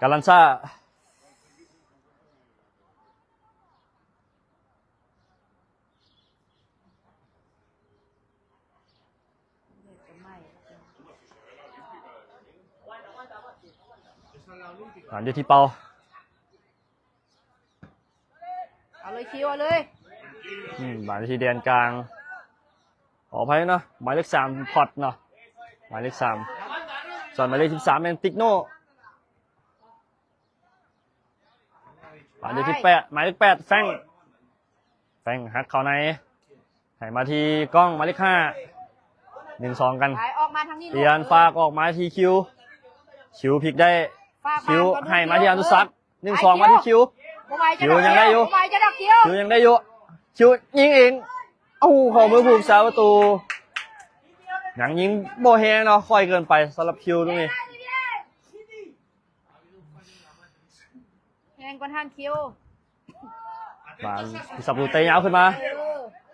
ກາລັນຊາ. ບານຢູ່ທີ່ເປົາ ເອົາເລີຍຄິວ ເອົາເລີຍ ອືມ ບານທີ່ແດນກາງ ຂໍອະໄພເນາະ ໝາຍເລກສາມ ພອດເນາະ ໝາຍເລກສາມ ສ່ວນໝາຍເລກສິບສາມ ແມ່ນຕິກໂນ ບານຢູ່ທີ່ແປດ ໝາຍເລກແປດ ແຟງ ແຟງຫັກເຂົ້າໃນ ໃຫ້ມາທີ່ກ້ອງ ໝາຍເລກຫ້າ ໜຶ່ງສອງກັນ ໄປ ອອກມາທາງນີ້ ປ່ຽນ ລູກ ຝາກອອກມາທີ່ຄິວ ຄິວພິກໄດ້ ຄິວໃຫ້ມາທີ່ອະນຸສັກ ໜຶ່ງສອງ ມາທີ່ຄິວ ຄິວຍັງໄດ້ຢູ່ ຄິວຍັງໄດ້ຢູ່ ຄິວຍິງເອງ ເອົາ ເຂົ້າມືຜູ້ຮັກສາປະຕູ ຍັງຍິງບໍ່ແຮງເນາະ ຄ່ອຍເກີນໄປສຳລັບຄິວຕົງນີ້. ແຮງກວ່າທ່ານຄິວ ບານ ຜູ້ສາປະຕູເຕະຍາວຂຶ້ນມາ ເອີ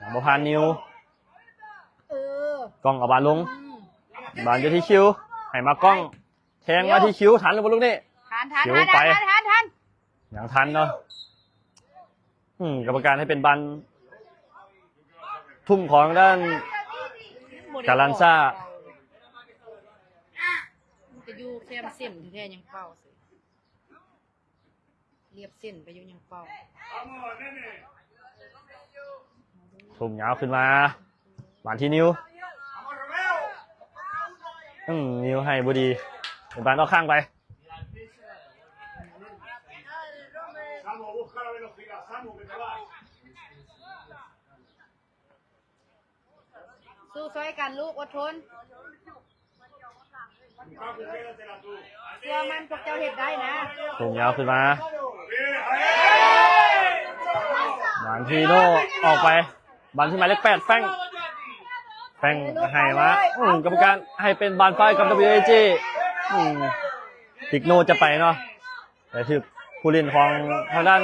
ຍັງບໍ່ຜ່ານນິວ ເອີ ກ້ອງເອົາບານລົງ ອືມ ບານຢູ່ທີ່ຄິວ ໃຫ້ມາກ້ອງ ແທງມາທີ່ຄິວ ທັນຫຼືບໍ່ລູກນີ້? ທັນ ທັນ ທັນ ທັນ ທັນ ຍັງທັນເນາະ ອືມ ກຳມະການໃຫ້ເປັນບານທຸ່ມຂອງທາງດ້ານກາລັນຊາ ມັນກະຢູ່ແຄມເສັ້ນແທ້ໆ ຍັງເປົ່າ ລຽບເສັ້ນໄປຢູ່ຍັງເປົ່າ ທຸ່ມຍາວຂຶ້ນມາ ບານທີ່ນິວ ອືມ ນິວໃຫ້ບໍ່ດີ ເປັນບານອອກຂ້າງໄປ ສູ້ຊ່ວຍກັນລູກ ອົດທົນ ເຊື່ອໝັ້ນພວກເຈົ້າເຮັດໄດ້ນະ ສົ່ງຍາວຂຶ້ນມາ ບານທີ່ໂນ ອອກໄປ ບານທີ່ໝາຍເລກແປດ ແຟງ ແຟງໃຫ້ມາ ອືມ ກຳມະການໃຫ້ເປັນບານຟາວກັບ WAG ອືມ ຕິກໂນຈະໄປເນາະ ແຕ່ຖືກຜູ້ຫຼິ້ນຂອງທາງດ້ານ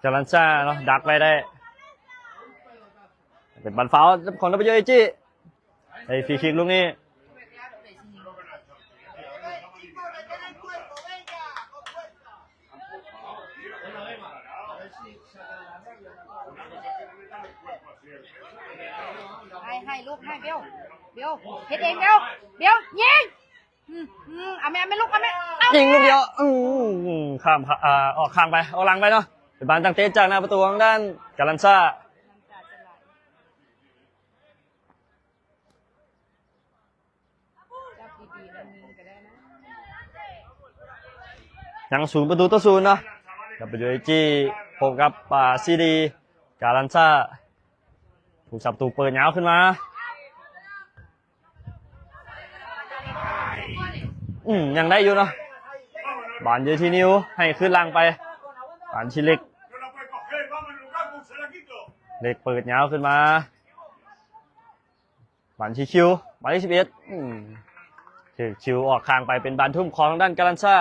ຈາລັນຊາເນາະ ດັກໄວ້ໄດ້ ເປັນບານຟາວຂອງ WAG ໃຫ້ຟຣີຄິກລູກນີ້ ໃຫ້ ໃຫ້ລູກ ໃຫ້ ເບວ ເບວ ເຮັດເອງ ເບວ ເບວ ຍິງ! ອືມ ອືມ ເອົາແມ່ ເອົາແມ່ລູກ ເອົາແມ່ ຍິງລູກດຽວ ອືມ ຂ້າມ ອ່າ ອອກຂ້າງໄປ ອອກຫຼັງໄປເນາະ ເປັນບານຕັ້ງເຕະຈາກໜ້າປະຕູຂອງດ້ານກາລັນຊາ. ຍັງສູນປະຕູຕໍ່ສູນເນາະ. ດັບເບິນຢູເອຈີ ພົບກັບ ອາ ຊີດີ ກາລັນຊາ. ຜູ້ສາປະຕູເປີດຍາວຂຶ້ນມາ. ອືມ ຍັງໄດ້ຢູ່ເນາະ. ບານຢູ່ທີ່ນິວ ໃຫ້ຄືນຫຼັງໄປ. ບານທີ່ເລັກ ເລັກເປີດຍາວຂຶ້ນມາ. ບານທີ່ຄິວ ໝາຍເລກສິບເອັດ ອືມ ຖືກຄິວອອກຂ້າງໄປ ເປັນບານທຸ່ມຂອງທາງດ້ານກາລັນຊາ.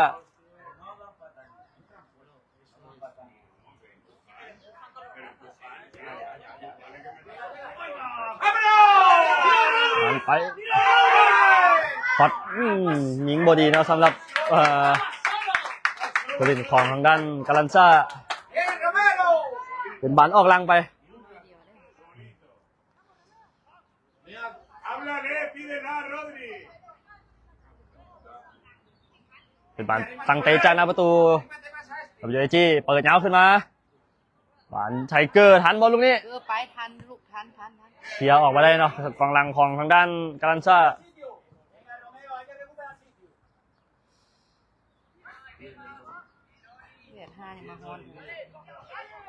ມັນໄປ ຄອດ ອືມ ຍິງບໍ່ດີເນາະ ສຳລັບ ເອີ ຜູ້ຫຼິ້ນຂອງທາງດ້ານກາລັນຊາ. ເປັນບານອອກຫຼັງໄປ. ເປັນບານຕັ້ງເຕະຈາກໜ້າປະຕູ ດັບເບິນຢູເອຈີ ເປີດຍາວຂຶ້ນມາ. ບານໄທເກີ ທັນບໍ່ລູກນີ້? ເກີໄປ ທັນລູກ ທັນ ທັນ ທັນ. ເຄຍອອກມາໄດ້ເນາະ ກອງຫຼັງຂອງທາງດ້ານກາລັນຊາ.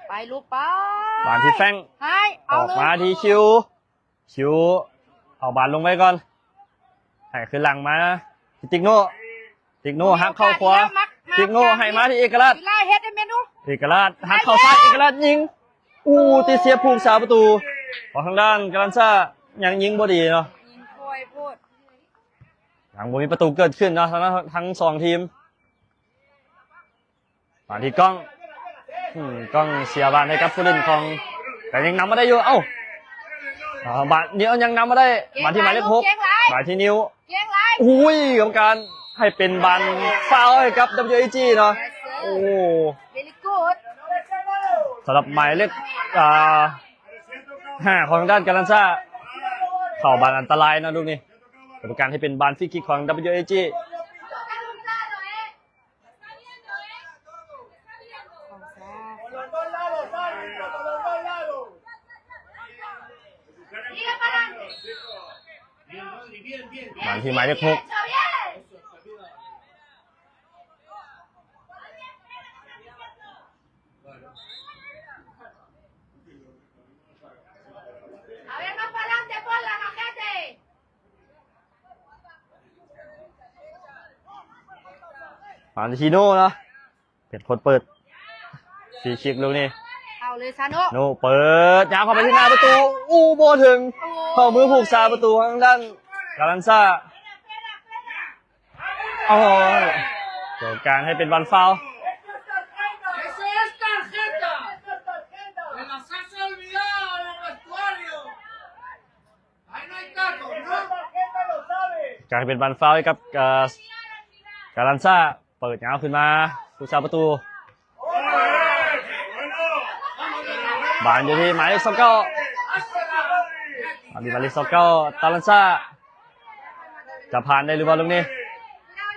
ໄປລູກ ໄປ. ບານທີ່ແຟງ ໃຫ້ ອອກມາທີ່ຄິວ. ຄິວ ເອົາບານລົງໄວ້ກ່ອນ ໃຫ້ຄືນຫຼັງມາທີ່ຕິກໂນ. ຕິກໂນຫັກເຂົ້າຂວາ. ຕິກໂນໃຫ້ມາທີ່ເອກະລາດ. ເອກະລາດຫັກເຂົ້າຊ້າຍ. ເອກະລາດຍິງ. ອູ ຕິດເສຍຜູ້ຮັກສາປະຕູຂອງທາງດ້ານກາລັນຊາ ຍັງຍິງບໍ່ດີເນາະ. ຍິງຄ່ອຍໂພດ. ຍັງບໍ່ມີປະຕູເກີດຂຶ້ນເນາະ ທັງ ທັງສອງທີມ. ມາທີ່ກ້ອງ ອືມ ກ້ອງເສຍບານໃຫ້ກັບຜູ້ຫຼິ້ນຂອງ ແຕ່ຍັງນຳມາໄດ້ຢູ່. ເອົ້າ ບາດນີ້ຍັງນຳມາໄດ້. ມາທີ່ໝາຍເລກຫົກ ມາທີ່ນິວ. ອຸ້ຍ ກຳມະການໃຫ້ເປັນບານຟາວໃຫ້ກັບ ດັບເບິນຢູເອຈີ ເນາະ. ໂອ້ ສຳລັບໝາຍເລກ ອ່າ ຫ້າ ຂອງທາງດ້ານກາລັນຊາ ເຂົ້າບານອັນຕະລາຍເນາະລູກນີ້. ກຳມະການໃຫ້ເປັນບານຟຣີຄິກຂອງ ດັບເບິນຢູເອຈີ. ມາທີ່ໝາຍເລກຫົກ ມາທີ່ໂນເນາະ ເປັນຄົນເປີດຟຣີຄິກລູກນີ້. ເຂົ້າເລີຍຊາໂນ. ໂນເປີດຍາວເຂົ້າໄປທີ່ໜ້າປະຕູ. ອູ້ ບໍ່ເຖິງ. ໂອ້ ເຂົ້າມືຜູ້ຮັກສາປະຕູທາງດ້ານກາລັນຊາ. ໂອ້ຍ ການໃຫ້ເປັນບານຟາວ. ການໃຫ້ເປັນບານຟາວໃຫ້ກັບ ເອີ ກາລັນຊາ. ເປີດຍາວຂຶ້ນມາ ຜູ້ສາປະຕູ. ບານຢູ່ທີ່ໝາຍເລກຊາວເກົ້າ ອັນນີ້ໝາຍເລກຊາວເກົ້າ ກາລັນຊາ. ຈະຜ່ານໄດ້ຫຼືບໍ່ລູກນີ້?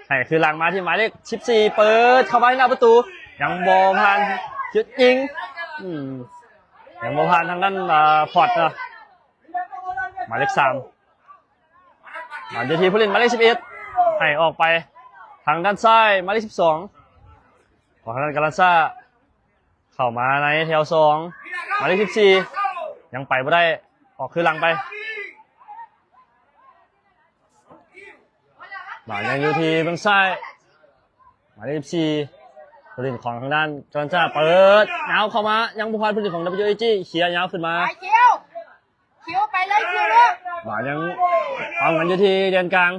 ໃຫ້ຄືນຫຼັງມາທີ່ໝາຍເລກສິບສີ່ ເປີດເຂົ້າມາໃນໜ້າປະຕູ ຍັງບໍ່ຜ່ານ ຈຸດຍິງ ອືມ ຍັງບໍ່ຜ່ານທາງດ້ານ ອາ ພອດເນາະ. ໝາຍເລກສາມ ມາຢູ່ທີ່ຜູ້ຫຼິ້ນໝາຍເລກສິບເອັດ ໃຫ້ອອກໄປທາງດ້ານຊ້າຍ ໝາຍເລກສິບສອງ ຂອງທາງດ້ານກາລັນຊາ. ເຂົ້າມາໃນແຖວສອງ ໝາຍເລກສິບສີ່ ຍັງໄປບໍ່ໄດ້ ອອກຄືນຫຼັງໄປ. ບານຍັງຢູ່ທີ່ເບື້ອງຊ້າຍ ໝາຍເລກສິບສີ່ ຜູ້ຫຼິ້ນຂອງທາງດ້ານກາລັນຊາ ເປີດຍາວເຂົ້າມາ ຍັງບໍ່ຜ່ານຜູ້ຫຼິ້ນຂອງ ດັບເບິນຢູເອຈີ ເຄຍຍາວຂຶ້ນມາ. ໄປຄິວ ຄິວໄປເລີຍ ຄິວເລີຍ. ບານຍັງເອົາກັນຢູ່ທີ່ແດນກາງ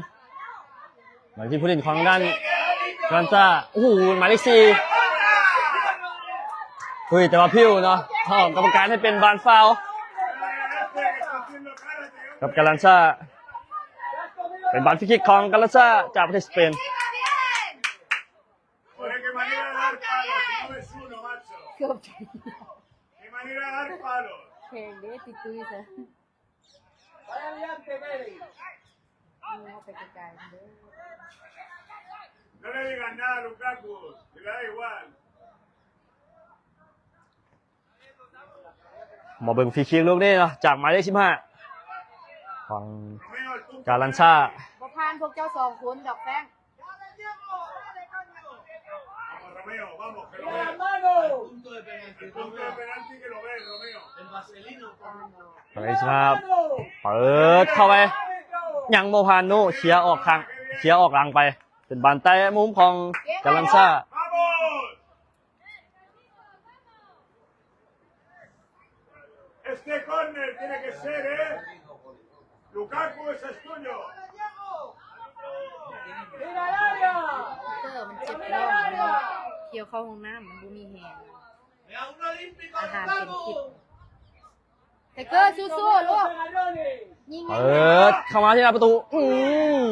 ມາທີ່ຜູ້ຫຼິ້ນຂອງທາງດ້ານກາລັນຊາ. ໂອ້ໂຫ ໝາຍເລກສີ່ ເຮີ້ຍ ແຕ່ວ່າພິວເນາະ ຫ້ອງກຳມະການໃຫ້ເປັນບານຟາວ ກັບກາລັນຊາ. ເປັນບານຟຣີຄິກຂອງກາລັນຊາຈາກປະເທດສະເປນ. Qué manera de dar palos, si no ves uno, macho. Qué manera de dar palos. ແພງເດ້ ຕິດຕຸ້ຍຊະ. No le digas nada, Lukaku, que le da igual. ມາເບິ່ງຟຣີຄິກລູກນີ້ເນາະ ຈາກໝາຍເລກສິບຫ້າ ຂອງກາລັນຊາ. ບໍ່ຜ່ານພວກເຈົ້າສອງຄົນດອກແຟງ. ເປີດເຂົ້າໄປ ຍັງບໍ່ຜ່ານໂນ ເຄຍອອກຂ້າງ ເຄຍອອກຫຼັງໄປ ເປັນບານເຕະມຸມຂອງກາລັນຊາ. Este córner tiene que ser, ¿eh? Lukaku, ese es tuyo. ເຕີ ມັນເຈັບທ້ອງ ມັນທ່ຽວເຂົ້າຫ້ອງນ້ຳ ມັນບໍ່ມີແຮງ ອາຫານເປັນພິດ. ໄທເກີສູ້ໆລູກ ຍິງ ເປີດເຂົ້າມາທີ່ໜ້າປະຕູ ອືມ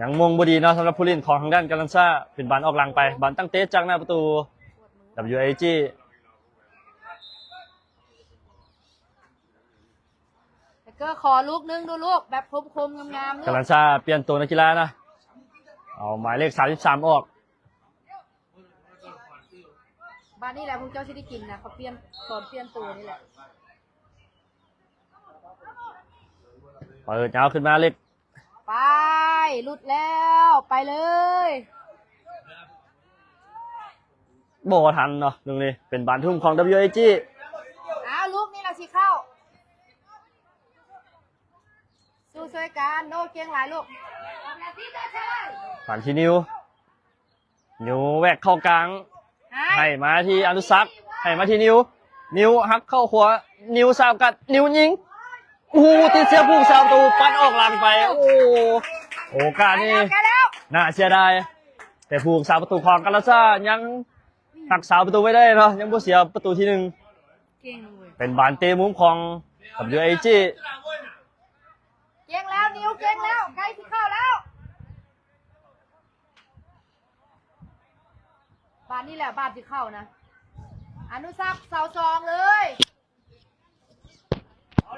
ຍັງມົງບໍ່ດີເນາະ ສຳລັບຜູ້ຫຼິ້ນຂອງທາງດ້ານກາລັນຊາ ເປັນບານອອກຫຼັງໄປ ບານຕັ້ງເຕະຈາກໜ້າປະຕູ WIG. ແທັກເກີຂໍລູກໜຶ່ງດູລູກ ແບບຄົມໆງາມໆລູກ. ກາລັນຊາປ່ຽນໂຕນັກກິລານະ ເອົາໝາຍເລກສາມສິບສາມອອກ. ບາດນີ້ແຫຼະພວກເຈົ້າຊິໄດ້ກິນນະ ເຂົາປ່ຽນ ຕອນປ່ຽນໂຕນີ້ແຫຼະ. ເປີດຍາວຂຶ້ນມາເລັກ ໄປ ຫຼຸດແລ້ວ ໄປເລີຍ. ບໍ່ທັນເນາະ ລູກນີ້ເປັນບານທຸ່ມຂອງ WIG. ອ້າວ ລູກນີ້ລະຊິເຂົ້າ ສູ້ຊ່ວຍກັນ ໂນ ເກັ່ງຫຼາຍລູກ. ບານທີ່ນິວ ນິວແວກເຂົ້າກາງ ໃຫ້ ໃຫ້ມາທີ່ອະນຸສັກ ໃຫ້ມາທີ່ນິວ ນິວຫັກເຂົ້າຂວາ ນິວສາມກັດ ນິວຍິງ ໂອ້ໂຫ ຕິດເສຍຜູ້ຮັກສາປະຕູ ປັດອອກຫຼັງໄປ. ໂອ້ ໂອກາດນີ້ ໄປແລ້ວ ໄປແລ້ວ ໜ້າເສຍດາຍ ແຕ່ຜູ້ຮັກສາປະຕູຂອງກາລັນຊາຍັງຮັກສາປະຕູໄວ້ໄດ້ເນາະ ຍັງບໍ່ເສຍປະຕູທີໜຶ່ງ. ເກັ່ງເວີຍ ເປັນບານເຕະມຸມຂອງ WIG. ເກັ່ງແລ້ວ ນິວເກັ່ງແລ້ວ ໃກ້ຊິເຂົ້າແລ້ວ. ບາດນີ້ແຫຼະ ບາດຊິເຂົ້ານະ ອະນຸສັກ ເສົາສອງເລີຍ.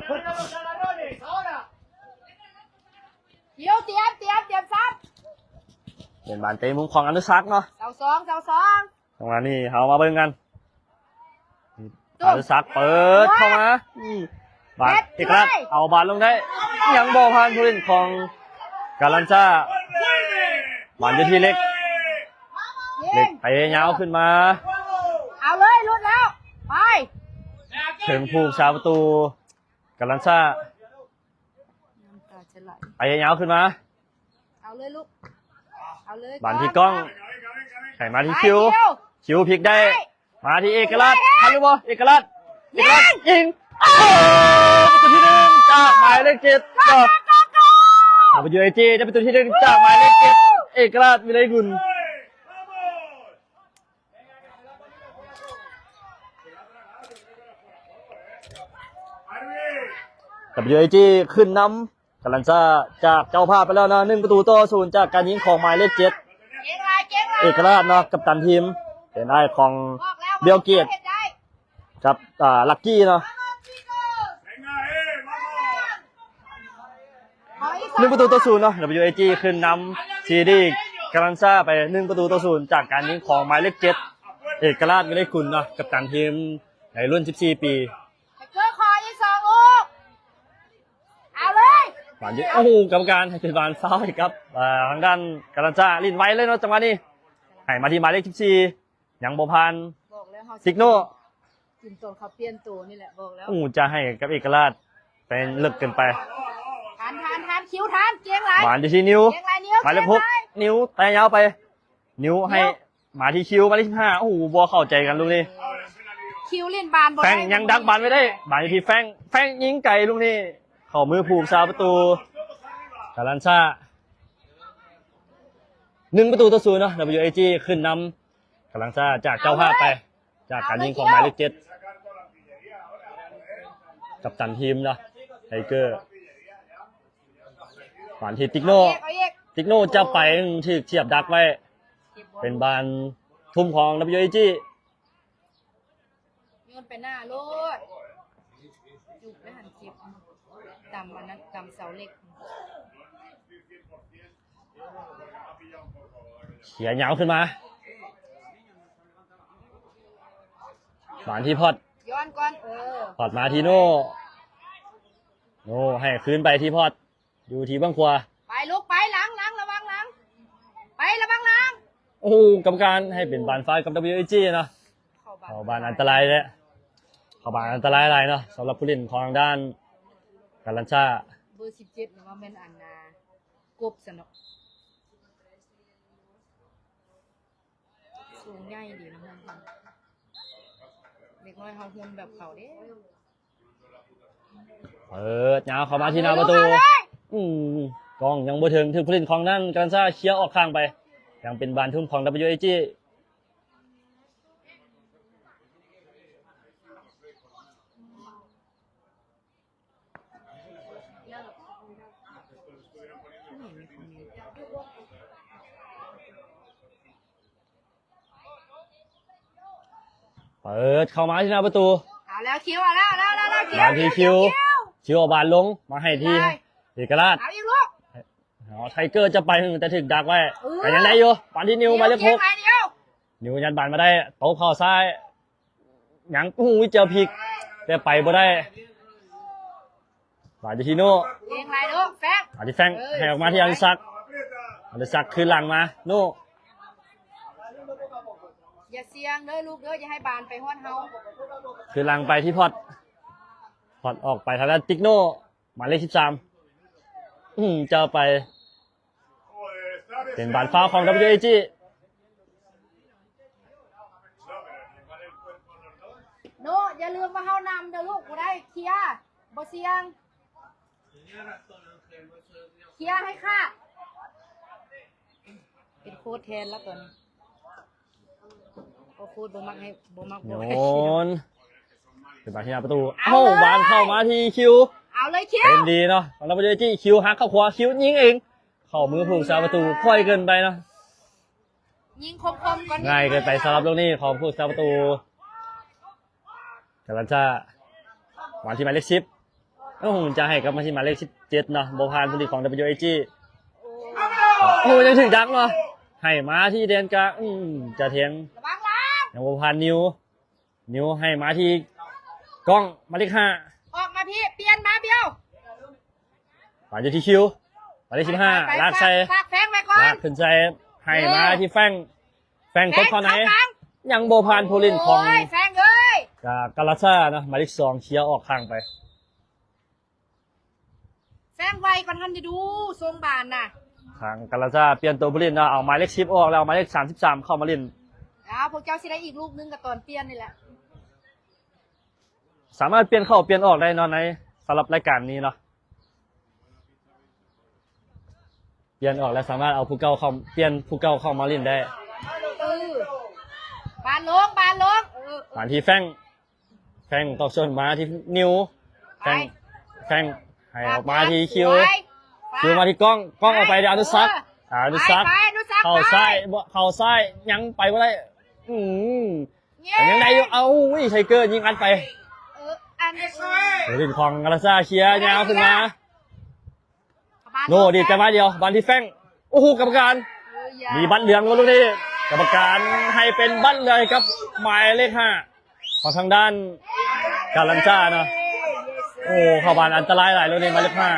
ຄິວ ຕຽມ ຕຽມ ຕຽມຊ້ຳ. ເປັນບານເຕະມຸມຂອງອະນຸສັກເນາະ ເສົາສອງ ເສົາສອງ. ຈັງຫວະນີ້ເຮົາມາເບິ່ງກັນ ອະນຸສັກເປີດເຂົ້າມາ ບາດເອກະລາດ ເອົາບາດລົງໄດ້ ຍັງບໍ່ຜ່ານຜູ້ຫຼິ້ນຂອງກາລັນຊາ. ບານຢູ່ທີ່ເລັກ ເລັກເຕະຍາວຂຶ້ນມາ ເອົາເລີຍ ຫຼຸດແລ້ວ ໄປ ເຖິງຜູ້ຮັກສາປະຕູກາລັນຊາ ນ້ຳຕາຈະໄຫຼ ໄປຍາວຂຶ້ນມາ ເອົາເລີຍລູກ ເອົາເລີຍ ບານທີ່ກ້ອງ ໃຫ້ມາທີ່ຄິວ ຄິວພິກໄດ້ ມາທີ່ເອກະລາດ ທັນຫຼືບໍ່ ເອກະລາດ ເອກະລາດຍິງ ໂອ້ ປະຕູທີໜຶ່ງຈາກໝາຍເລກເຈັດ WIG ໄດ້ປະຕູທີໜຶ່ງຈາກໝາຍເລກເຈັດ ເອກະລາດ ວິໄລກຸນ. WIG ຂຶ້ນນຳກາລັນຊາຈາກເຈົ້າພາບໄປແລ້ວເນາະ ໜຶ່ງປະຕູຕໍ່ສູນ ຈາກການຍິງຂອງໝາຍເລກເຈັດ ເອກະລາດເນາະ ກັບຕັນທີມ ເປັນອ້າຍຂອງເບວເກດ ກັບ ອາ ລັກກີ້ເນາະ. ໜຶ່ງປະຕູຕໍ່ສູນເນາະ WIG ຂຶ້ນນຳ ຊີດີກາລັນຊາໄປ ໜຶ່ງປະຕູຕໍ່ສູນ ຈາກການຍິງຂອງໝາຍເລກເຈັດ ເອກະລາດ ວິໄລກຸນເນາະ ກັບຕັນທີມໃນລຸ້ນສິບສີ່ປີ. ເກີຂໍອີກສອງລູກ ເອົາເລີຍ ບານຍິງ ໂອ້ໂຫ ກຳມະການໃຫ້ເປັນບານຟາວໃຫ້ກັບ ເອີ ທາງດ້ານກາລັນຊາ ຫຼິ້ນໄວເລີຍເນາະ ຈັງຫວະນີ້ ໃຫ້ມາທີ່ໝາຍເລກສິບສີ່ ຍັງບໍ່ຜ່ານ ບອກແລ້ວເຮົາຊິ ຕິກໂນ ກິນ ກິນຕອນເຂົາປ່ຽນໂຕນີ້ແຫຼະ ບອກແລ້ວ ໂອ້ ຈະໃຫ້ກັບເອກະລາດ ໄປເລິກເກີນໄປ ທັນ ທັນ ທັນ ຄິວທັນ ເກັ່ງຫຼາຍ ບານຢູ່ທີ່ນິວ ເກັ່ງຫຼາຍ ນິວ ໝາຍເລກຫົກ ເກັ່ງຫຼາຍ ນິວ ແຕະຍາວໄປ ນິວໃຫ້ ມາທີ່ຄິວ ໝາຍເລກສິບຫ້າ ໂອ້ໂຫ ບໍ່ເຂົ້າໃຈກັນລູກນີ້ ຄິວຫຼິ້ນບານບໍ່ໄດ້ ແຟງຍັງດັກບານໄວ້ໄດ້ ບານຢູ່ທີ່ແຟງ ແຟງຍິງໄກລູກນີ້ ເຂົ້າມືຜູ້ຮັກສາປະຕູກາລັນຊາ ໜຶ່ງປະຕູຕໍ່ສູນເນາະ WIG ຂຶ້ນນຳກາລັນຊາຈາກເຈົ້າພາບໄປ ຈາກການຍິງຂອງໝາຍເລກເຈັດ ກັບຕັນທີມເນາະ ໄທເກີ ບານທີ່ຕິກໂນ ເອົາອີກ ເອົາອີກ ຕິກໂນຈັບໄປ ຖືກສຽບດັກໄວ້ ເປັນບານທຸ່ມຂອງ WIG ໂຍນໄປໜ້າໂລດ ຈຸກໄປຫັ້ນ ເຈັບ ຕຳອັນນັ້ນ ຕຳເສົາເຫຼັກ. ເສຍຍາວຂຶ້ນມາ ບານທີ່ພອດ ກ່ອນກ່ອນ ເອີ ພອດມາທີ່ໂນ ໂນໃຫ້ຄືນໄປທີ່ພອດ ຢູ່ທີ່ເບື້ອງຂວາ ໄປລູກໄປ ຫຼັງຫຼັງ ລະວັງຫຼັງ ໄປລະວັງຫຼັງ. ໂອ້ ກຳມະການໃຫ້ເປັນບານຟາວກັບ WAG ເນາະ ເຂົ້າບານ ເຂົ້າບານອັນຕະລາຍແຫຼະ ເຂົ້າບານອັນຕະລາຍຫຼາຍເນາະ ສຳລັບຜູ້ຫຼິ້ນຂອງທາງດ້ານກາລັນຊາ. ເບີສິບເຈັດນີ້ວ່າແມ່ນອັນນ່າ ກົບຊັ້ນເນາະ. ສູງໃຫຍ່ດີນະ ເດັກນ້ອຍເຮົາຮຸ່ນແບບເຂົາເດ້. ເປີດຍາວເຂົ້າມາທີ່ໜ້າປະຕູ ອືມ ກ້ອງຍັງບໍ່ເຖິງ ຖືກຜູ້ຫຼິ້ນຂອງນັ້ນການຊາເຄຍອອກຂ້າງໄປ ຍັງເປັນບານທຸ່ມຂອງ WAG. ເປີດເຂົ້າມາທີ່ໜ້າປະຕູ ເອົາແລ້ວຄິວ ເອົາແລ້ວ ເອົາແລ້ວ ເອົາແລ້ວ ຄິວ ບານທີ່ຄິວ ຄິວ ເອົາບານລົງມາໃຫ້ທີ່ເອກະລາດ ເອົາອີກລູກ ເອົາ ໄທເກີຈະໄປ ແຕ່ຖືກດັກໄວ້ ເອີ ແຕ່ຍັງໄດ້ຢູ່ ບານທີ່ນິວ ໝາຍເລກຫົກ ນິວຍັດບານມາໄດ້ ໂຕະເຂົ້າຊ້າຍ ຍັງ ໂອ້ຍ ເຈົ້າພິກ ແຕ່ໄປບໍ່ໄດ້ ບານຢູ່ທີ່ໂນ ເກັ່ງຫຼາຍລູກ ແຟງ ບານທີ່ແຟງ ເອີ ໃຫ້ອອກມາທີ່ອະນຸສັກ ສວຍ ອະນຸສັກຄືນຫຼັງມາ ໂນ ຢ່າສ່ຽງເດີລູກເດີ ຢ່າໃຫ້ບານໄປຮອດເຮົາ ຄືນຫຼັງໄປທີ່ພອດ ພອດອອກໄປທາງດ້ານຕິກໂນ ໝາຍເລກສິບສາມ ອືມ ເຈົ້າໄປ ເປັນບານຟາວຂອງ WAG. ໂນ ຢ່າລືມວ່າເຮົານຳເດີລູກ ບໍ່ໄດ້ ເຄຍ ບໍ່ສ່ຽງ ເຄຍໃຫ້ຂາດ ເປັນໂຄດແທນລະຕອນນີ້ ໂອ້ ໂຄດບໍ່ມັກໃຫ້ ບໍ່ມັກບອກໃຫ້ໂຍນ ເປັນບານທີ່ໜ້າປະຕູ ເອົາເລີຍ ເອົ້າ ບານເຂົ້າມາທີ່ຄິວ ເອົາເລີຍຄິວ ເປັນດີເນາະ ສຳລັບ WAG ຄິວຫັກເຂົ້າຂວາ ຄິວຍິງເອງ ເຂົ້າມືຜູ້ຮັກສາປະຕູ ຄ່ອຍເກີນໄປເນາະ ຍິງຄົມໆກ່ອນ ງ່າຍເກີນໄປສຳລັບລູກນີ້ຂອງຜູ້ຮັກສາປະຕູ ກາລັນຊາ ມາທີ່ໝາຍເລກສິບ ໂອ້ໂຫ ຈະໃຫ້ກັບມາທີ່ໝາຍເລກສິບເຈັດເນາະ ບໍ່ຜ່ານຜູ້ຫຼິ້ນຂອງ WAG ໂອ້ ຍັງຖືກດັກເນາະ ໃຫ້ມາທີ່ແດນກາງ ອືມ ຈະແທງ ລະວັງຫຼັງ ຍັງບໍ່ຜ່ານ ນິວ ນິວໃຫ້ມາທີ່ກ້ອງ ໝາຍເລກຫ້າ ອອກມາພີ້ ປ່ຽນມາບຽວ ປາຢູ່ທີ່ຄິວ ໝາຍເລກສິບຫ້າ ໄປ ໄປ ລາກໃສ່ ຝາກແຟງໄວ້ກ່ອນ ລາກຂຶ້ນໃສ່ ໃຫ້ມາ ເອີ ທີ່ແຟງ ແຟງ ແຟງ ຕົບເຂົ້າໃນ ເຂົ້າກາງ ຍັງບໍ່ຜ່ານຜູ້ຫຼິ້ນຂອງ ໂອ້ຍ ແຟງເອີຍ ກາ ກາລາຊາເນາະ ໝາຍເລກສອງ ເຄຍອອກຂ້າງໄປ ແຟງໄວກ່ອນຫັ້ນ ຢ່າດູສົ່ງບານນະ ທາງກາລາຊາປ່ຽນໂຕຜູ້ຫຼິ້ນເນາະ ເອົາໝາຍເລກສິບອອກແລ້ວ ເອົາໝາຍເລກສາມສິບສາມເຂົ້າມາຫຼິ້ນ ອ້າວ ພວກເຈົ້າຊິໄດ້ອີກລູກໜຶ່ງກໍຕອນປ່ຽນນີ້ແຫຼະ ສາມາດປ່ຽນເຂົ້າປ່ຽນອອກໄດ້ເນາະ ໃນ ສຳລັບລາຍການນີ້ເນາະ ປ່ຽນອອກແລ້ວສາມາດເອົາຜູ້ເກົ່າເຂົ້າ ປ່ຽນຜູ້ເກົ່າເຂົ້າມາຫຼິ້ນໄດ້ ເອີ ບານລົງ ບານລົງ ເອີ ບານທີ່ແຟງ ແຟງຕອກຊົນມາທີ່ນິວ ແຟງ ໄປ ແຟງ ໃຫ້ອອກມາທີ່ຄິວ ສວຍ ຄິວມາທີ່ກ້ອງ ກ້ອງອອກໄປທີ່ອະນຸສັກ ເອີ ອະນຸສັກ ໄປ ໄປ ອະນຸສັກ ເຂົ້າຊ້າຍ ໄປ ບໍ່ ເຂົ້າຊ້າຍ ຍັງໄປບໍ່ໄດ້ ອືມ ແຕ່ຍັງໄດ້ຢູ່ ເອົ້າ ໄທເກີຍິງອັດໄປ ເອີ ອັນ ຜູ້ຫຼິ້ນຂອງກາລາຊາເຄຍຍາວຂຶ້ນມາ ໂນ ດີດແຕ່ບາດດຽວ ບານທີ່ແຟງ ໂອ້ໂຫ ກຳມະການ ເອີ ມີບັດເຫຼືອງບໍ່ລູກນີ້ ກຳມະການໃຫ້ເປັນບັດເຫຼືອງໃຫ້ກັບໝາຍເລກຫ້າ ຂອງທາງດ້ານກາລັນຈາເນາະ ໂອ້ ເຂົ້າບານອັນຕະລາຍຫຼາຍລູກນີ້ ໝາຍເລກຫ້າ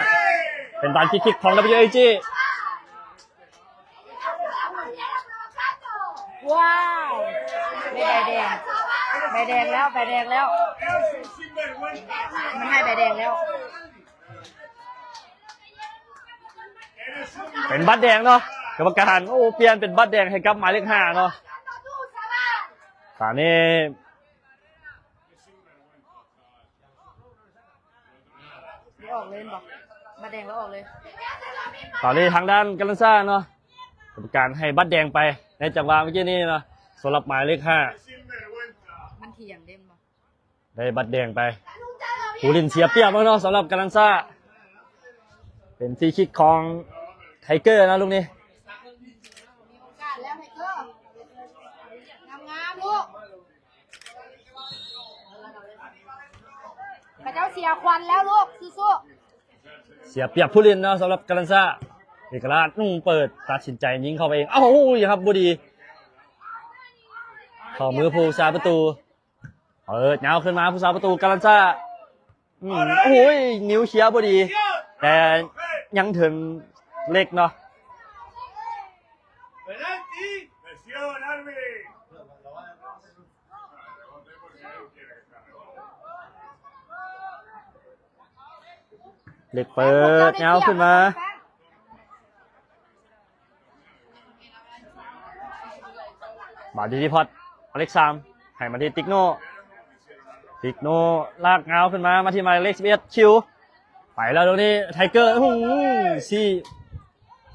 ເປັນບານຟຣີຄິກຂອງ WAG ວ້າວ ໄດ້ໃບແດງ ໃບແດງແລ້ວ ໃບແດງແລ້ວ ມັນໃຫ້ໃບແດງແລ້ວ ເປັນບັດແດງເນາະ ກຳມະການ ໂອ້ ປ່ຽນເປັນບັດແດງໃຫ້ກັບໝາຍເລກຫ້າເນາະ ຕອນນີ້ ອອກເລີຍບໍ່ ບັດແດງແລ້ວອອກເລີຍ ຕອນນີ້ທາງດ້ານກາລັນຊາເນາະ ກຳມະການໃຫ້ບັດແດງໄປ ໃນຈັງຫວະເມື່ອກີ້ນີ້ເນາະ ສຳລັບໝາຍເລກຫ້າ ມັນຖຽງເດ້ບໍ່ ໄດ້ບັດແດງໄປ ຜູ້ຫຼິ້ນເສຍປຽບເນາະ ສຳລັບກາລັນຊາ ເປັນຟຣີຄິກຂອງໄທເກີເນາະ ລູກນີ້ ມີໂອກາດແລ້ວໄທເກີ ງາມໆ ລູກ ເຂົາເຈົ້າເສຍຂວັນແລ້ວລູກ ສູ້ໆ ເສຍປຽບຜູ້ຫຼິ້ນເນາະ ສຳລັບກາລັນຊາ ເອກະລາດ ອືມ ເປີດ ຕັດສິນໃຈຍິງເຂົ້າໄປເອງ ເອົ້າ ຮັບບໍ່ດີ ເຂົ້າມືຜູ້ຮັກສາປະຕູ ເປີດຍາວຂຶ້ນມາ ຜູ້ສາປະຕູກາລັນຊາ ອືມ ໂອ້ຍ ນິ້ວເຄຍບໍ່ດີ ແຕ່ຍັງເຖິງເລັກເນາະ. ເລັກເປີດຍາວຂຶ້ນມາ ມາທີ່ ທີພອດ ໝາຍເລກສາມ ໃຫ້ມາທີ່ ຕິກໂນ ຕິກໂນ ລາກຍາວຂຶ້ນມາ ມາທີ່ໝາຍເລກສິບເອັດ ຄິວ ໄປແລ້ວ ດອກນີ້ ໄທເກີ ຫື ຊີ້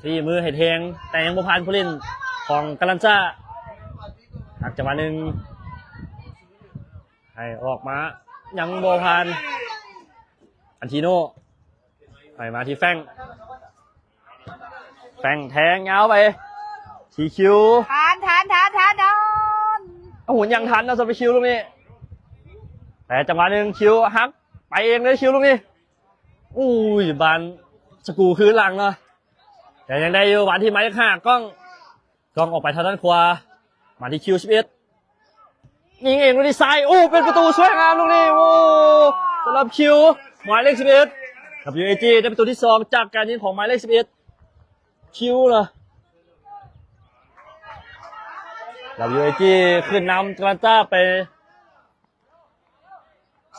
ຊີ້ມືໃຫ້ແທງ ແຕ່ຍັງບໍ່ຜ່ານຜູ້ເລ່ນຂອງກາລັນຊາ ຫັກຈັງຫວະໜຶ່ງ ໃຫ້ອອກມາ ຍັງບໍ່ຜ່ານ ອັນທີໂນ ໃຫ້ມາທີ່ແຟງ ແຟງແທງຍາວໄປທີ່ຄິວ ທັນ ທັນ ທັນ ທັນ ໂອ້ໂຫ ຍັງທັນເນາະ ສຳລັບຄິວລູກນີ້ ແຕ່ຈັງຫວະໜຶ່ງ ຄິວຫັກ ໄປເອງເລີຍ ຄິວລູກນີ້ ໂອ້ຍ ບານສະກູຄືຫຼັງເນາະ ແຕ່ຍັງໄດ້ຢູ່ ບານທີ່ໝາຍເລກຫ້າ ກ້ອງ ກ້ອງອອກໄປທາງດ້ານຂວາ ມາທີ່ຄິວສິບເອັດ ຍິງເອງລູກນີ້ຊ້າຍ ໂອ້ ເປັນປະຕູສວຍງາມລູກນີ້ ໂອ້ ສຳລັບຄິວ ໝາຍເລກສິບເອັດ WAG ໄດ້ປະຕູທີສອງຈາກການຍິງຂອງໝາຍເລກສິບເອັດ ຄິວນະ WAG ຂຶ້ນນຳກາລັນຊາໄປ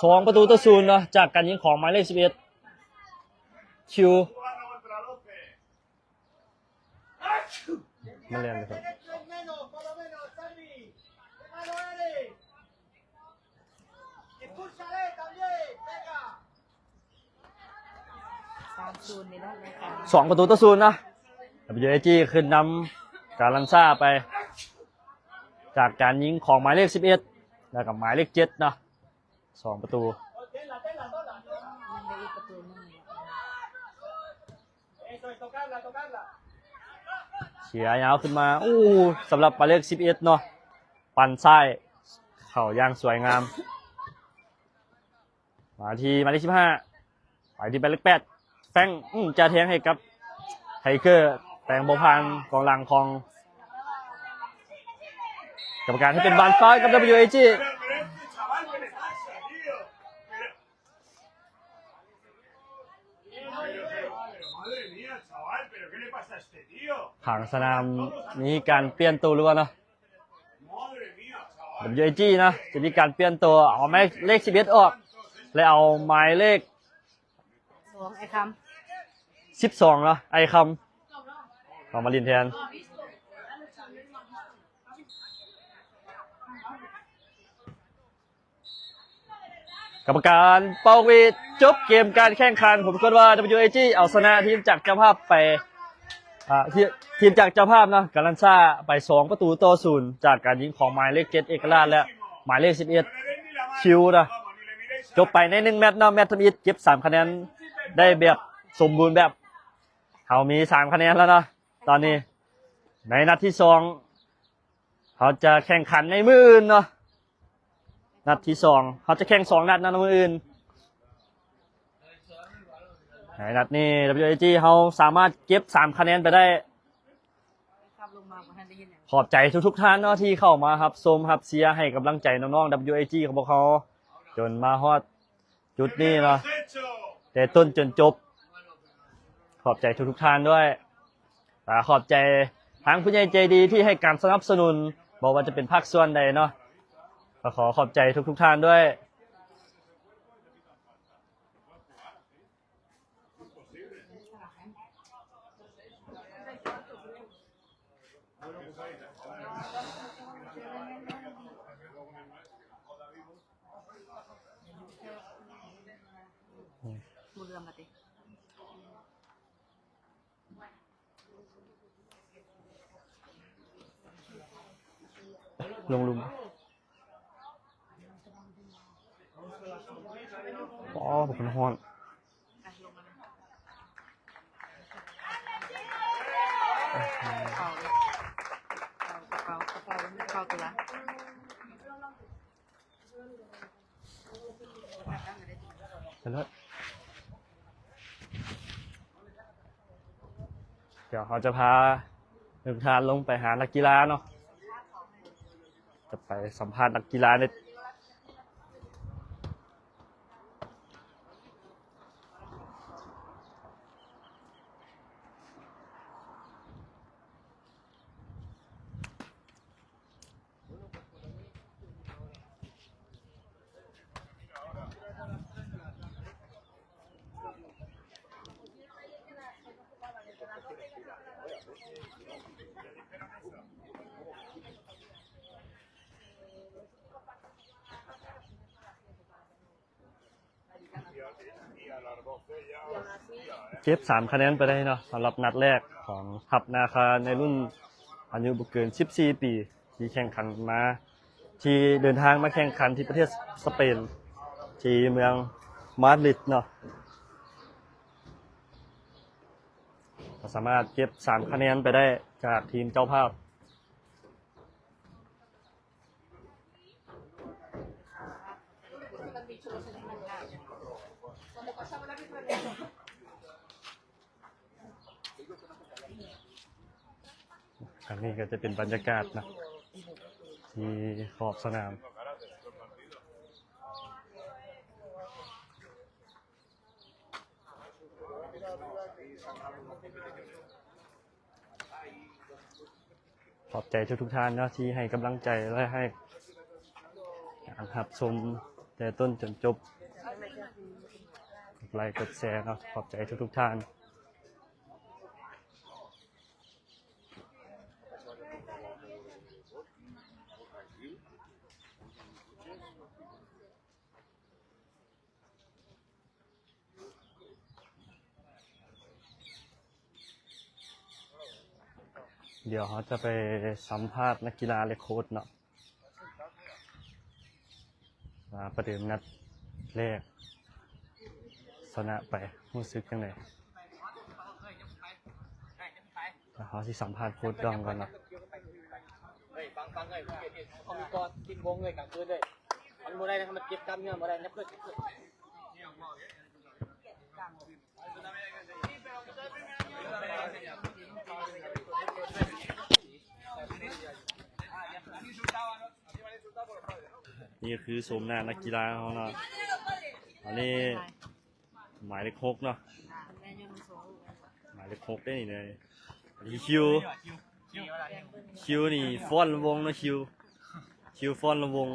ສອງປະຕູຕໍ່ສູນເນາະ ຈາກການຍິງຂອງໝາຍເລກສິບເອັດ ຄິວ ມາແລ່ນເລີຍ ສາມສູນນີ້ເນາະ ສອງປະຕູຕໍ່ສູນເນາະ WAG ຂຶ້ນນຳກາລັນຊາໄປ ຈາກການຍິງຂອງໝາຍເລກສິບເອັດ ແລ້ວກໍໝາຍເລກເຈັດເນາະ ສອງປະຕູ ຍັງໄດ້ອີກປະຕູໜຶ່ງ ເຄຍຍາວຂຶ້ນມາ ໂອ້ ສຳລັບໝາຍເລກສິບເອັດເນາະ ປັ້ນຊ້າຍເຂົ້າຢ່າງສວຍງາມ ມາທີ່ໝາຍເລກສິບຫ້າ ໄປທີ່ໝາຍເລກແປດ ແຟງ ອືມ ຈະແທງໃຫ້ກັບໄທເກີ ແຕ່ຍັງບໍ່ຜ່ານກອງຫຼັງຂອງກຳມະການ ໃຫ້ເປັນບານຟາວກັບ WAG. Madre mía, chaval, pero ¿qué le pasa a este tío? ຂ້າງສະໜາມມີການປ່ຽນໂຕຫຼືວ່າເນາະ? Madre mía, chaval. WAG ເນາະ ຈະມີການປ່ຽນໂຕ ເອົາໝາຍເລກສິບເອັດອອກ ແລະ ເອົາໝາຍເລກ ສອງ ໄອ້ຄຳ ສິບສອງເນາະ ໄອ້ຄຳ ເຂົ້າມາຫຼິ້ນແທນ. ກຳມະການເປົ່າຫວີດ ຈົບເກມການແຂ່ງຂັນ. ຜົມຄິດວ່າ WAG ເອົາຊະນະທີມຈາກເຈົ້າພາບໄປ ອ່າ ທີມຈາກເຈົ້າພາບເນາະ ກາລັນຊາ ໄປສອງປະຕູຕໍ່ສູນ ຈາກການຍິງຂອງໝາຍເລກເຈັດ ເອກະລາດ ແລະ ໝາຍເລກສິບເອັດ ຄິວ ເນາະ. ຈົບໄປໃນໜຶ່ງແມັດເນາະ ແມັດທຳອິດເກັບສາມຄະແນນ ໄດ້ແບບສົມບູນແບບ. ເຮົາມີສາມຄະແນນແລ້ວເນາະ ຕອນນີ້. ໃນນັດທີສອງ ເຮົາຈະແຂ່ງຂັນໃນມື້ອື່ນເນາະ ນັດທີສອງ ເຮົາຈະແຂ່ງສອງນັດໃນມື້ອື່ນ. ໃນນັດນີ້ WAG ເຮົາສາມາດເກັບສາມຄະແນນໄປໄດ້. ຂອບໃຈທຸກໆທ່ານເນາະ ທີ່ເຂົ້າມາຮັບຊົມຮັບເຊຍໃຫ້ກຳລັງໃຈນ້ອງໆ WAG ຂອງພວກເຮົາ ຈົນມາຮອດ ຈຸດນີ້ເນາະ ແຕ່ຕົ້ນຈົນຈົບ. ຂອບໃຈທຸກໆທ່ານດ້ວຍ ແລະ ຂອບໃຈທາງຜູ້ໃຫຍ່ໃຈດີທີ່ໃຫ້ການສະໜັບສະໜູນ ບໍ່ວ່າຈະເປັນພາກສ່ວນໃດເນາະ ກໍຂໍຂອບໃຈທຸກໆທ່ານດ້ວຍ. ລົງລຸ່ມ ອໍ ບັກມັນຮ້ອນ. ໄປເລີຍ ດຽວເຮົາຈະພາທຸກທ່ານລົງໄປຫານັກກິລາເນາະ ຈະໄປສຳພາດນັກກິລາໃນ ເກັບສາມຄະແນນໄປໄດ້ເນາະ ສຳລັບນັດແລກຂອງທັບນາຄາໃນລຸ້ນອາຍຸບໍ່ເກີນສິບສີ່ປີ ທີ່ແຂ່ງຂັນມາ ທີ່ເດີນທາງມາແຂ່ງຂັນທີ່ປະເທດສະເປນ ທີ່ເມືອງມາດຣິດເນາະ ກໍສາມາດເກັບສາມຄະແນນໄປໄດ້ຈາກທີມເຈົ້າພາບ. ອັນນີ້ກໍຈະເປັນບັນຍາກາດເນາະ ທີ່ຂອບສະໜາມ. ຂອບໃຈທຸກໆທ່ານເນາະ ທີ່ໃຫ້ກຳລັງໃຈ ແລະ ໃຫ້ການຮັບຊົມແຕ່ຕົ້ນຈົນຈົບ. ກົດໄລກ໌ ກົດແຊເນາະ. ຂອບໃຈທຸກໆທ່ານ. ດຽວເຮົາຈະໄປສຳພາດນັກກິລາເລັກໂຄດເນາະ ວ່າປະເດີມນັດແລກຊະນະໄປ ຮູ້ສຶກຈັ່ງໃດ? ເຮົາຊິສຳພາດໂຄດດອງກ່ອນເນາະ. ເຮີ້ຍ ຟັງໆ ເຮີ້ຍ ເຂົາມີກອນ ຕິດວົງເລີຍ ກາງຄືນເລີຍ ມັນບໍ່ໄດ້ນະ ມັນເຈັບກ້າມເນື້ອບໍ່ໄດ້ນະ ເພິ່ນ ເພິ່ນ. ນີ້ຄືໂສມໜ້ານັກກິລາຂອງເຮົາເນາະ ອັນນີ້ໝາຍເລກຫົກເນາະ ໝາຍເລກຫົກເດ້ນີ້ເນາະ ອັນນີ້ຄິວ ຄິວນີ້ຟ້ອນລະວົງເນາະ ຄິວ ຄິວຟ້ອນລະວົງ.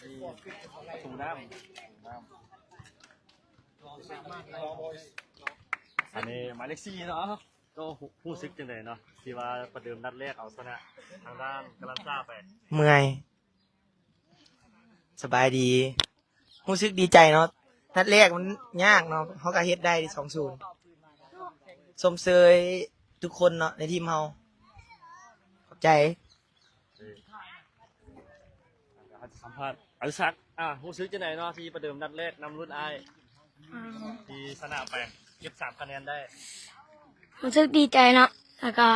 ນີ້ ປະຕູນ້ຳ ອັນນີ້ໝາຍເລກສີ່ເນາະ ກໍຮູ້ສຶກຈັ່ງໃດເນາະ ທີ່ວ່າປະເດີມນັດແລກເອົາຊະນະທາງດ້ານກາລັນຊາໄປ? ເມື່ອຍ. ສະບາຍດີ ຮູ້ສຶກດີໃຈເນາະ ນັດແລກມັນຍາກເນາະ ເຮົາກໍເຮັດໄດ້ສອງສູນ ຊົມເຊີຍທຸກຄົນເນາະໃນທີມເຮົາ ຂອບໃຈ. ເຮົາຈະສຳພາດອານຸສັກ ອາ ຮູ້ສຶກຈັ່ງໃດເນາະ ທີ່ປະເດີມນັດແລກນຳລຸ້ນອ້າຍ ອືມ ທີ່ຊະນະໄປ ເກັບສາມຄະແນນໄດ້? ຮູ້ສຶກດີໃຈເນາະ ແລ້ວກໍ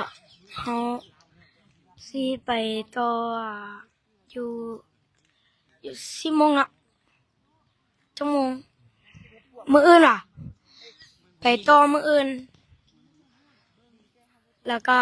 ເຮົາຊິໄປຕໍ່ ຢູ່ ຢູ່ສິບໂມງເນາະ ຈັກໂມງ? ມື້ອື່ນຫວາ? ໄປຕໍ່ມື້ອື່ນ ແລ້ວກໍ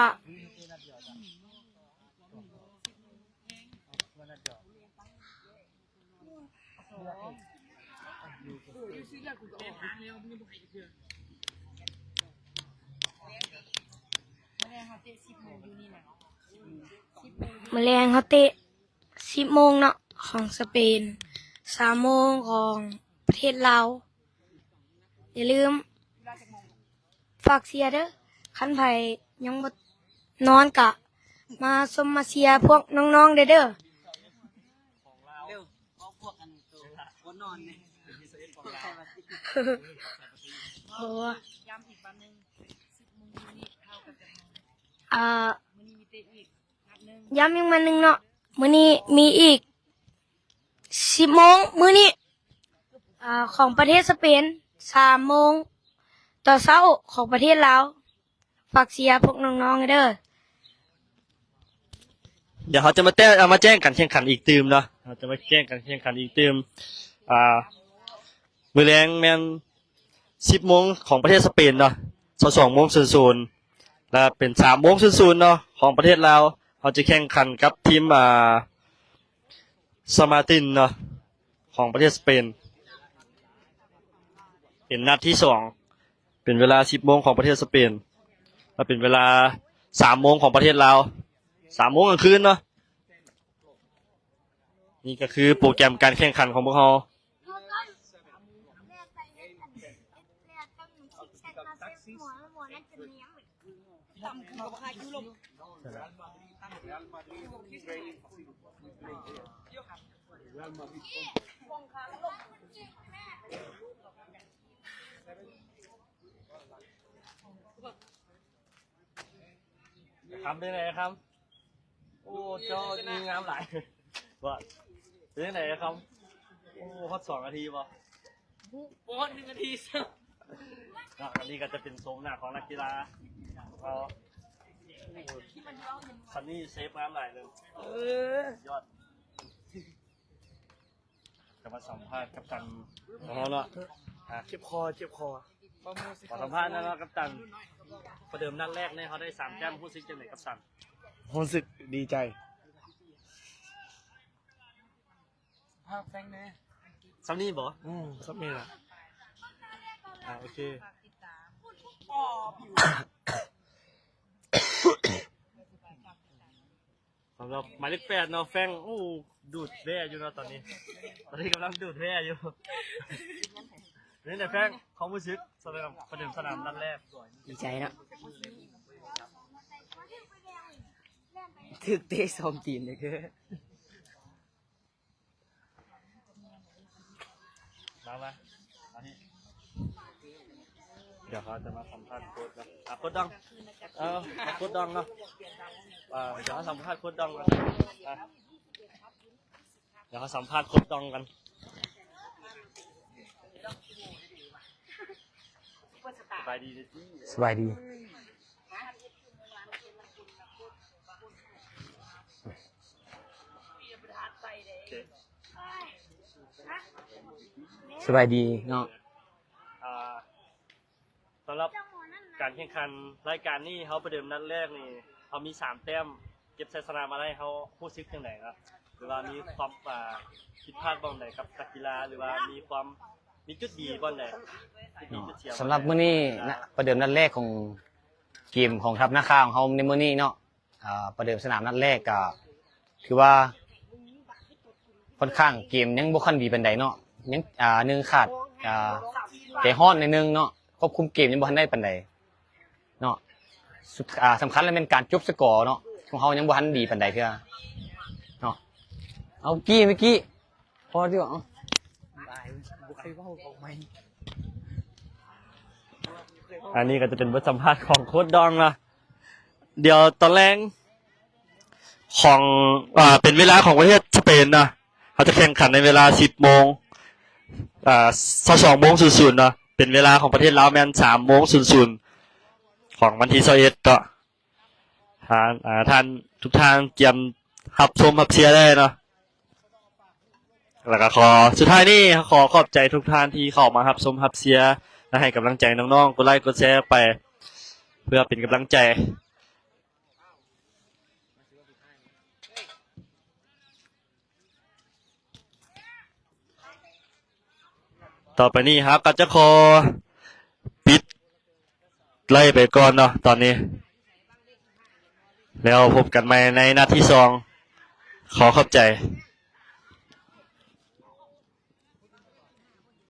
ມື້ແລງເຮົາເຕະ ສິບໂມງເນາະ ຂອງສະເປນ ສາມໂມງຂອງປະເທດລາວ. ຢ່າລືມຝາກເຊຍເດີ້ ຄັນໃຜຍັງບໍ່ນອນກະມາຊົມມາເຊຍພວກນ້ອງໆ ແດ່ເດີ້. ເອີ ອ່າ ຢ້ຳອີກມາໜຶ່ງເນາະ ມື້ນີ້ມີອີກສິບໂມງ ມື້ນີ້ ອ່າ ຂອງປະເທດສະເປນ ສາມໂມງຕໍ່ເຊົ້າຂອງປະເທດລາວ. ຝາກເຊຍພວກນ້ອງໆ ເດີ້. ດຽວເຮົາຈະມາແຕ້ ເອົາມາແຈ້ງການແຂ່ງຂັນອີກຕື່ມເນາະ ເຮົາຈະມາແຈ້ງການແຂ່ງຂັນອີກຕື່ມ ອ່າ ມື້ແລງແມ່ນສິບໂມງຂອງປະເທດສະເປນເນາະ ຊາວສອງໂມງສູນ ແລະ ເປັນສາມໂມງສູນເນາະ ຂອງປະເທດລາວ ເຮົາຈະແຂ່ງຂັນກັບທີມ ອ່າ ສະມາຕິນເນາະ ຂອງປະເທດສະເປນ ເປັນນັດທີສອງ ເປັນເວລາສິບໂມງຂອງປະເທດສະເປນ ແລະ ເປັນເວລາສາມໂມງຂອງປະເທດລາວ ສາມໂມງກາງຄືນເນາະ. ນີ້ກໍຄືໂປຣແກຣມການແຂ່ງຂັນຂອງພວກເຮົາ. ຕຳຄືກັບຫາຢູ່ລົມ Real Madrid training facility. Real Madrid home. ຄຳ ເປັນໃດຄຳ? ໂອ້ ເຈົ້າຍິງງາມຫຼາຍ. ວ່າ ເປັນຈັ່ງໃດຄຳ? ໂອ້ ຮອດສອງນາທີບໍ່? ບໍ່ຮອດໜຶ່ງນາທີຊ້ຳ. ເນາະ ອັນນີ້ກໍຈະເປັນໂສມໜ້າຂອງນັກກິລາເຮົາ. ໂອ້ ຄັນນີ້ເຊບງາມຫຼາຍເລີຍ. ເອີ ຍອດ. ຈະມາສຳພາດກັບຕັນຂອງເຮົາເນາະ. ອ່ະ ເຈັບຄໍ ເຈັບຄໍ. ຂໍສຳພາດແນ່ເນາະກັບຕັນ. ປະເດີມນັດແລກນີ້ເຮົາໄດ້ສາມແຕ້ມ ຮູ້ສຶກຈັ່ງໃດກັບຕັນ? ຮູ້ສຶກດີໃຈ. ສຳພາດແຟງແນ່. ສ່ຳນີ້ບໍ່? ອືມ ສ່ຳນີ້ລະ. ອ່າ ໂອເຄ. ສຳລັບໝາຍເລກແປດເນາະ ແຟງ. ໂອ້ ດູດແວຢູ່ເນາະຕອນນີ້. ຕອນນີ້ກຳລັງດູດແວຢູ່. ເປັນຈັ່ງໃດແຟງ ຄວາມຮູ້ສຶກສຳລັບປະເດີມສະໜາມນັດແລກ? ດີໃຈເນາະ. ຖືກເຕະສອງຕີນເດ້. ມາ ມາ ມານີ້. ດຽວເຮົາຈະມາສຳພາດໂຄ້ດເນາະ. ອ່ະ ໂຄ້ດດອງ. ເອີ ໂຄ້ດດອງເນາະ. ອ່າ ດຽວເຮົາສຳພາດໂຄ້ດດອງກ່ອນ. ອ່ະ ດຽວເຮົາສຳພາດໂຄ້ດດອງກັນ. ສະບາຍດີເດີ. ສະບາຍດີ. ສະບາຍດີເນາະ. ອ່າ ສຳລັບການແຂ່ງຂັນລາຍການນີ້ ເຮົາປະເດີມນັດແລກນີ້ ເຮົາມີສາມແຕ້ມ ເກັບໄຊຊະນະມາໄດ້ ເຮົາຮູ້ສຶກຈັ່ງໃດເນາະ? ຫຼືວ່າມີຄວາມ ອ່າ ຜິດພາດບ່ອນໃດກັບນັກກິລາ ຫຼືວ່າມີຄວາມ ມີຈຸດດີບ່ອນໃດ? ຈຸດດີ ຈຸດເສຍ. ສຳລັບມື້ນີ້ນະ ປະເດີມນັດແລກຂອງເກມຂອງທັບນາຄາຂອງເຮົາໃນມື້ນີ້ເນາະ. ອ່າ ປະເດີມສະໜາມນັດແລກກະຖືວ່າຂ້ອນຂ້າງເກມຍັງບໍ່ຄ່ອຍດີປານໃດເນາະ. ຍັງ ອ່າ ໜຶ່ງຂາດ ອ່າ ໃຈຮ້ອນໜ້ອຍໜຶ່ງເນາະ. ຄວບຄຸມເກມຍັງບໍ່ທັນໄດ້ປານໃດເນາະ. ສຸດ ອ່າ ສຳຄັນລະແມ່ນການຈົບສະກໍເນາະ ຂອງເຮົາຍັງບໍ່ທັນດີປານໃດເທື່ອເນາະ. ເອົາ ກີ້ ເມື່ອກີ້ ພໍດີກວ່າ. ເອົາ ບໍ່ເຄີຍເວົ້າອອກໃໝ່. ອັນນີ້ກໍຈະເປັນບົດສຳພາດຂອງໂຄ້ດດອງເນາະ. ດຽວຕອນແລງຂອງ ອ່າ ເປັນເວລາຂອງປະເທດສະເປນເນາະ. ເຮົາຈະແຂ່ງຂັນໃນເວລາສິບໂມງ ອ່າ ຊາວສອງໂມງສູນສູນເນາະ. ເປັນເວລາຂອງປະເທດລາວແມ່ນສາມໂມງສູນສູນຂອງວັນທີຊາວເອັດເນາະ. ທ່ານ ອ່າ ທ່ານ ທຸກທ່ານກຽມຮັບຊົມຮັບເຊຍໄດ້ເນາະ. ແລ້ວກໍຂໍ ສຸດທ້າຍນີ້ຂໍຂອບໃຈທຸກທ່ານທີ່ເຂົ້າມາຮັບຊົມຮັບເຊຍ ແລະ ໃຫ້ກຳລັງໃຈນ້ອງໆ. ກົດໄລກົດແຊໄປ ເພື່ອເປັນກຳລັງໃຈ. ຕໍ່ໄປນີ້ເຮົາກໍຈະຂໍປິດໄລໄປກ່ອນເນາະຕອນນີ້ ແລ້ວພົບກັນໃໝ່ໃນນັດທີສອງ. ຂໍຂອບໃຈ.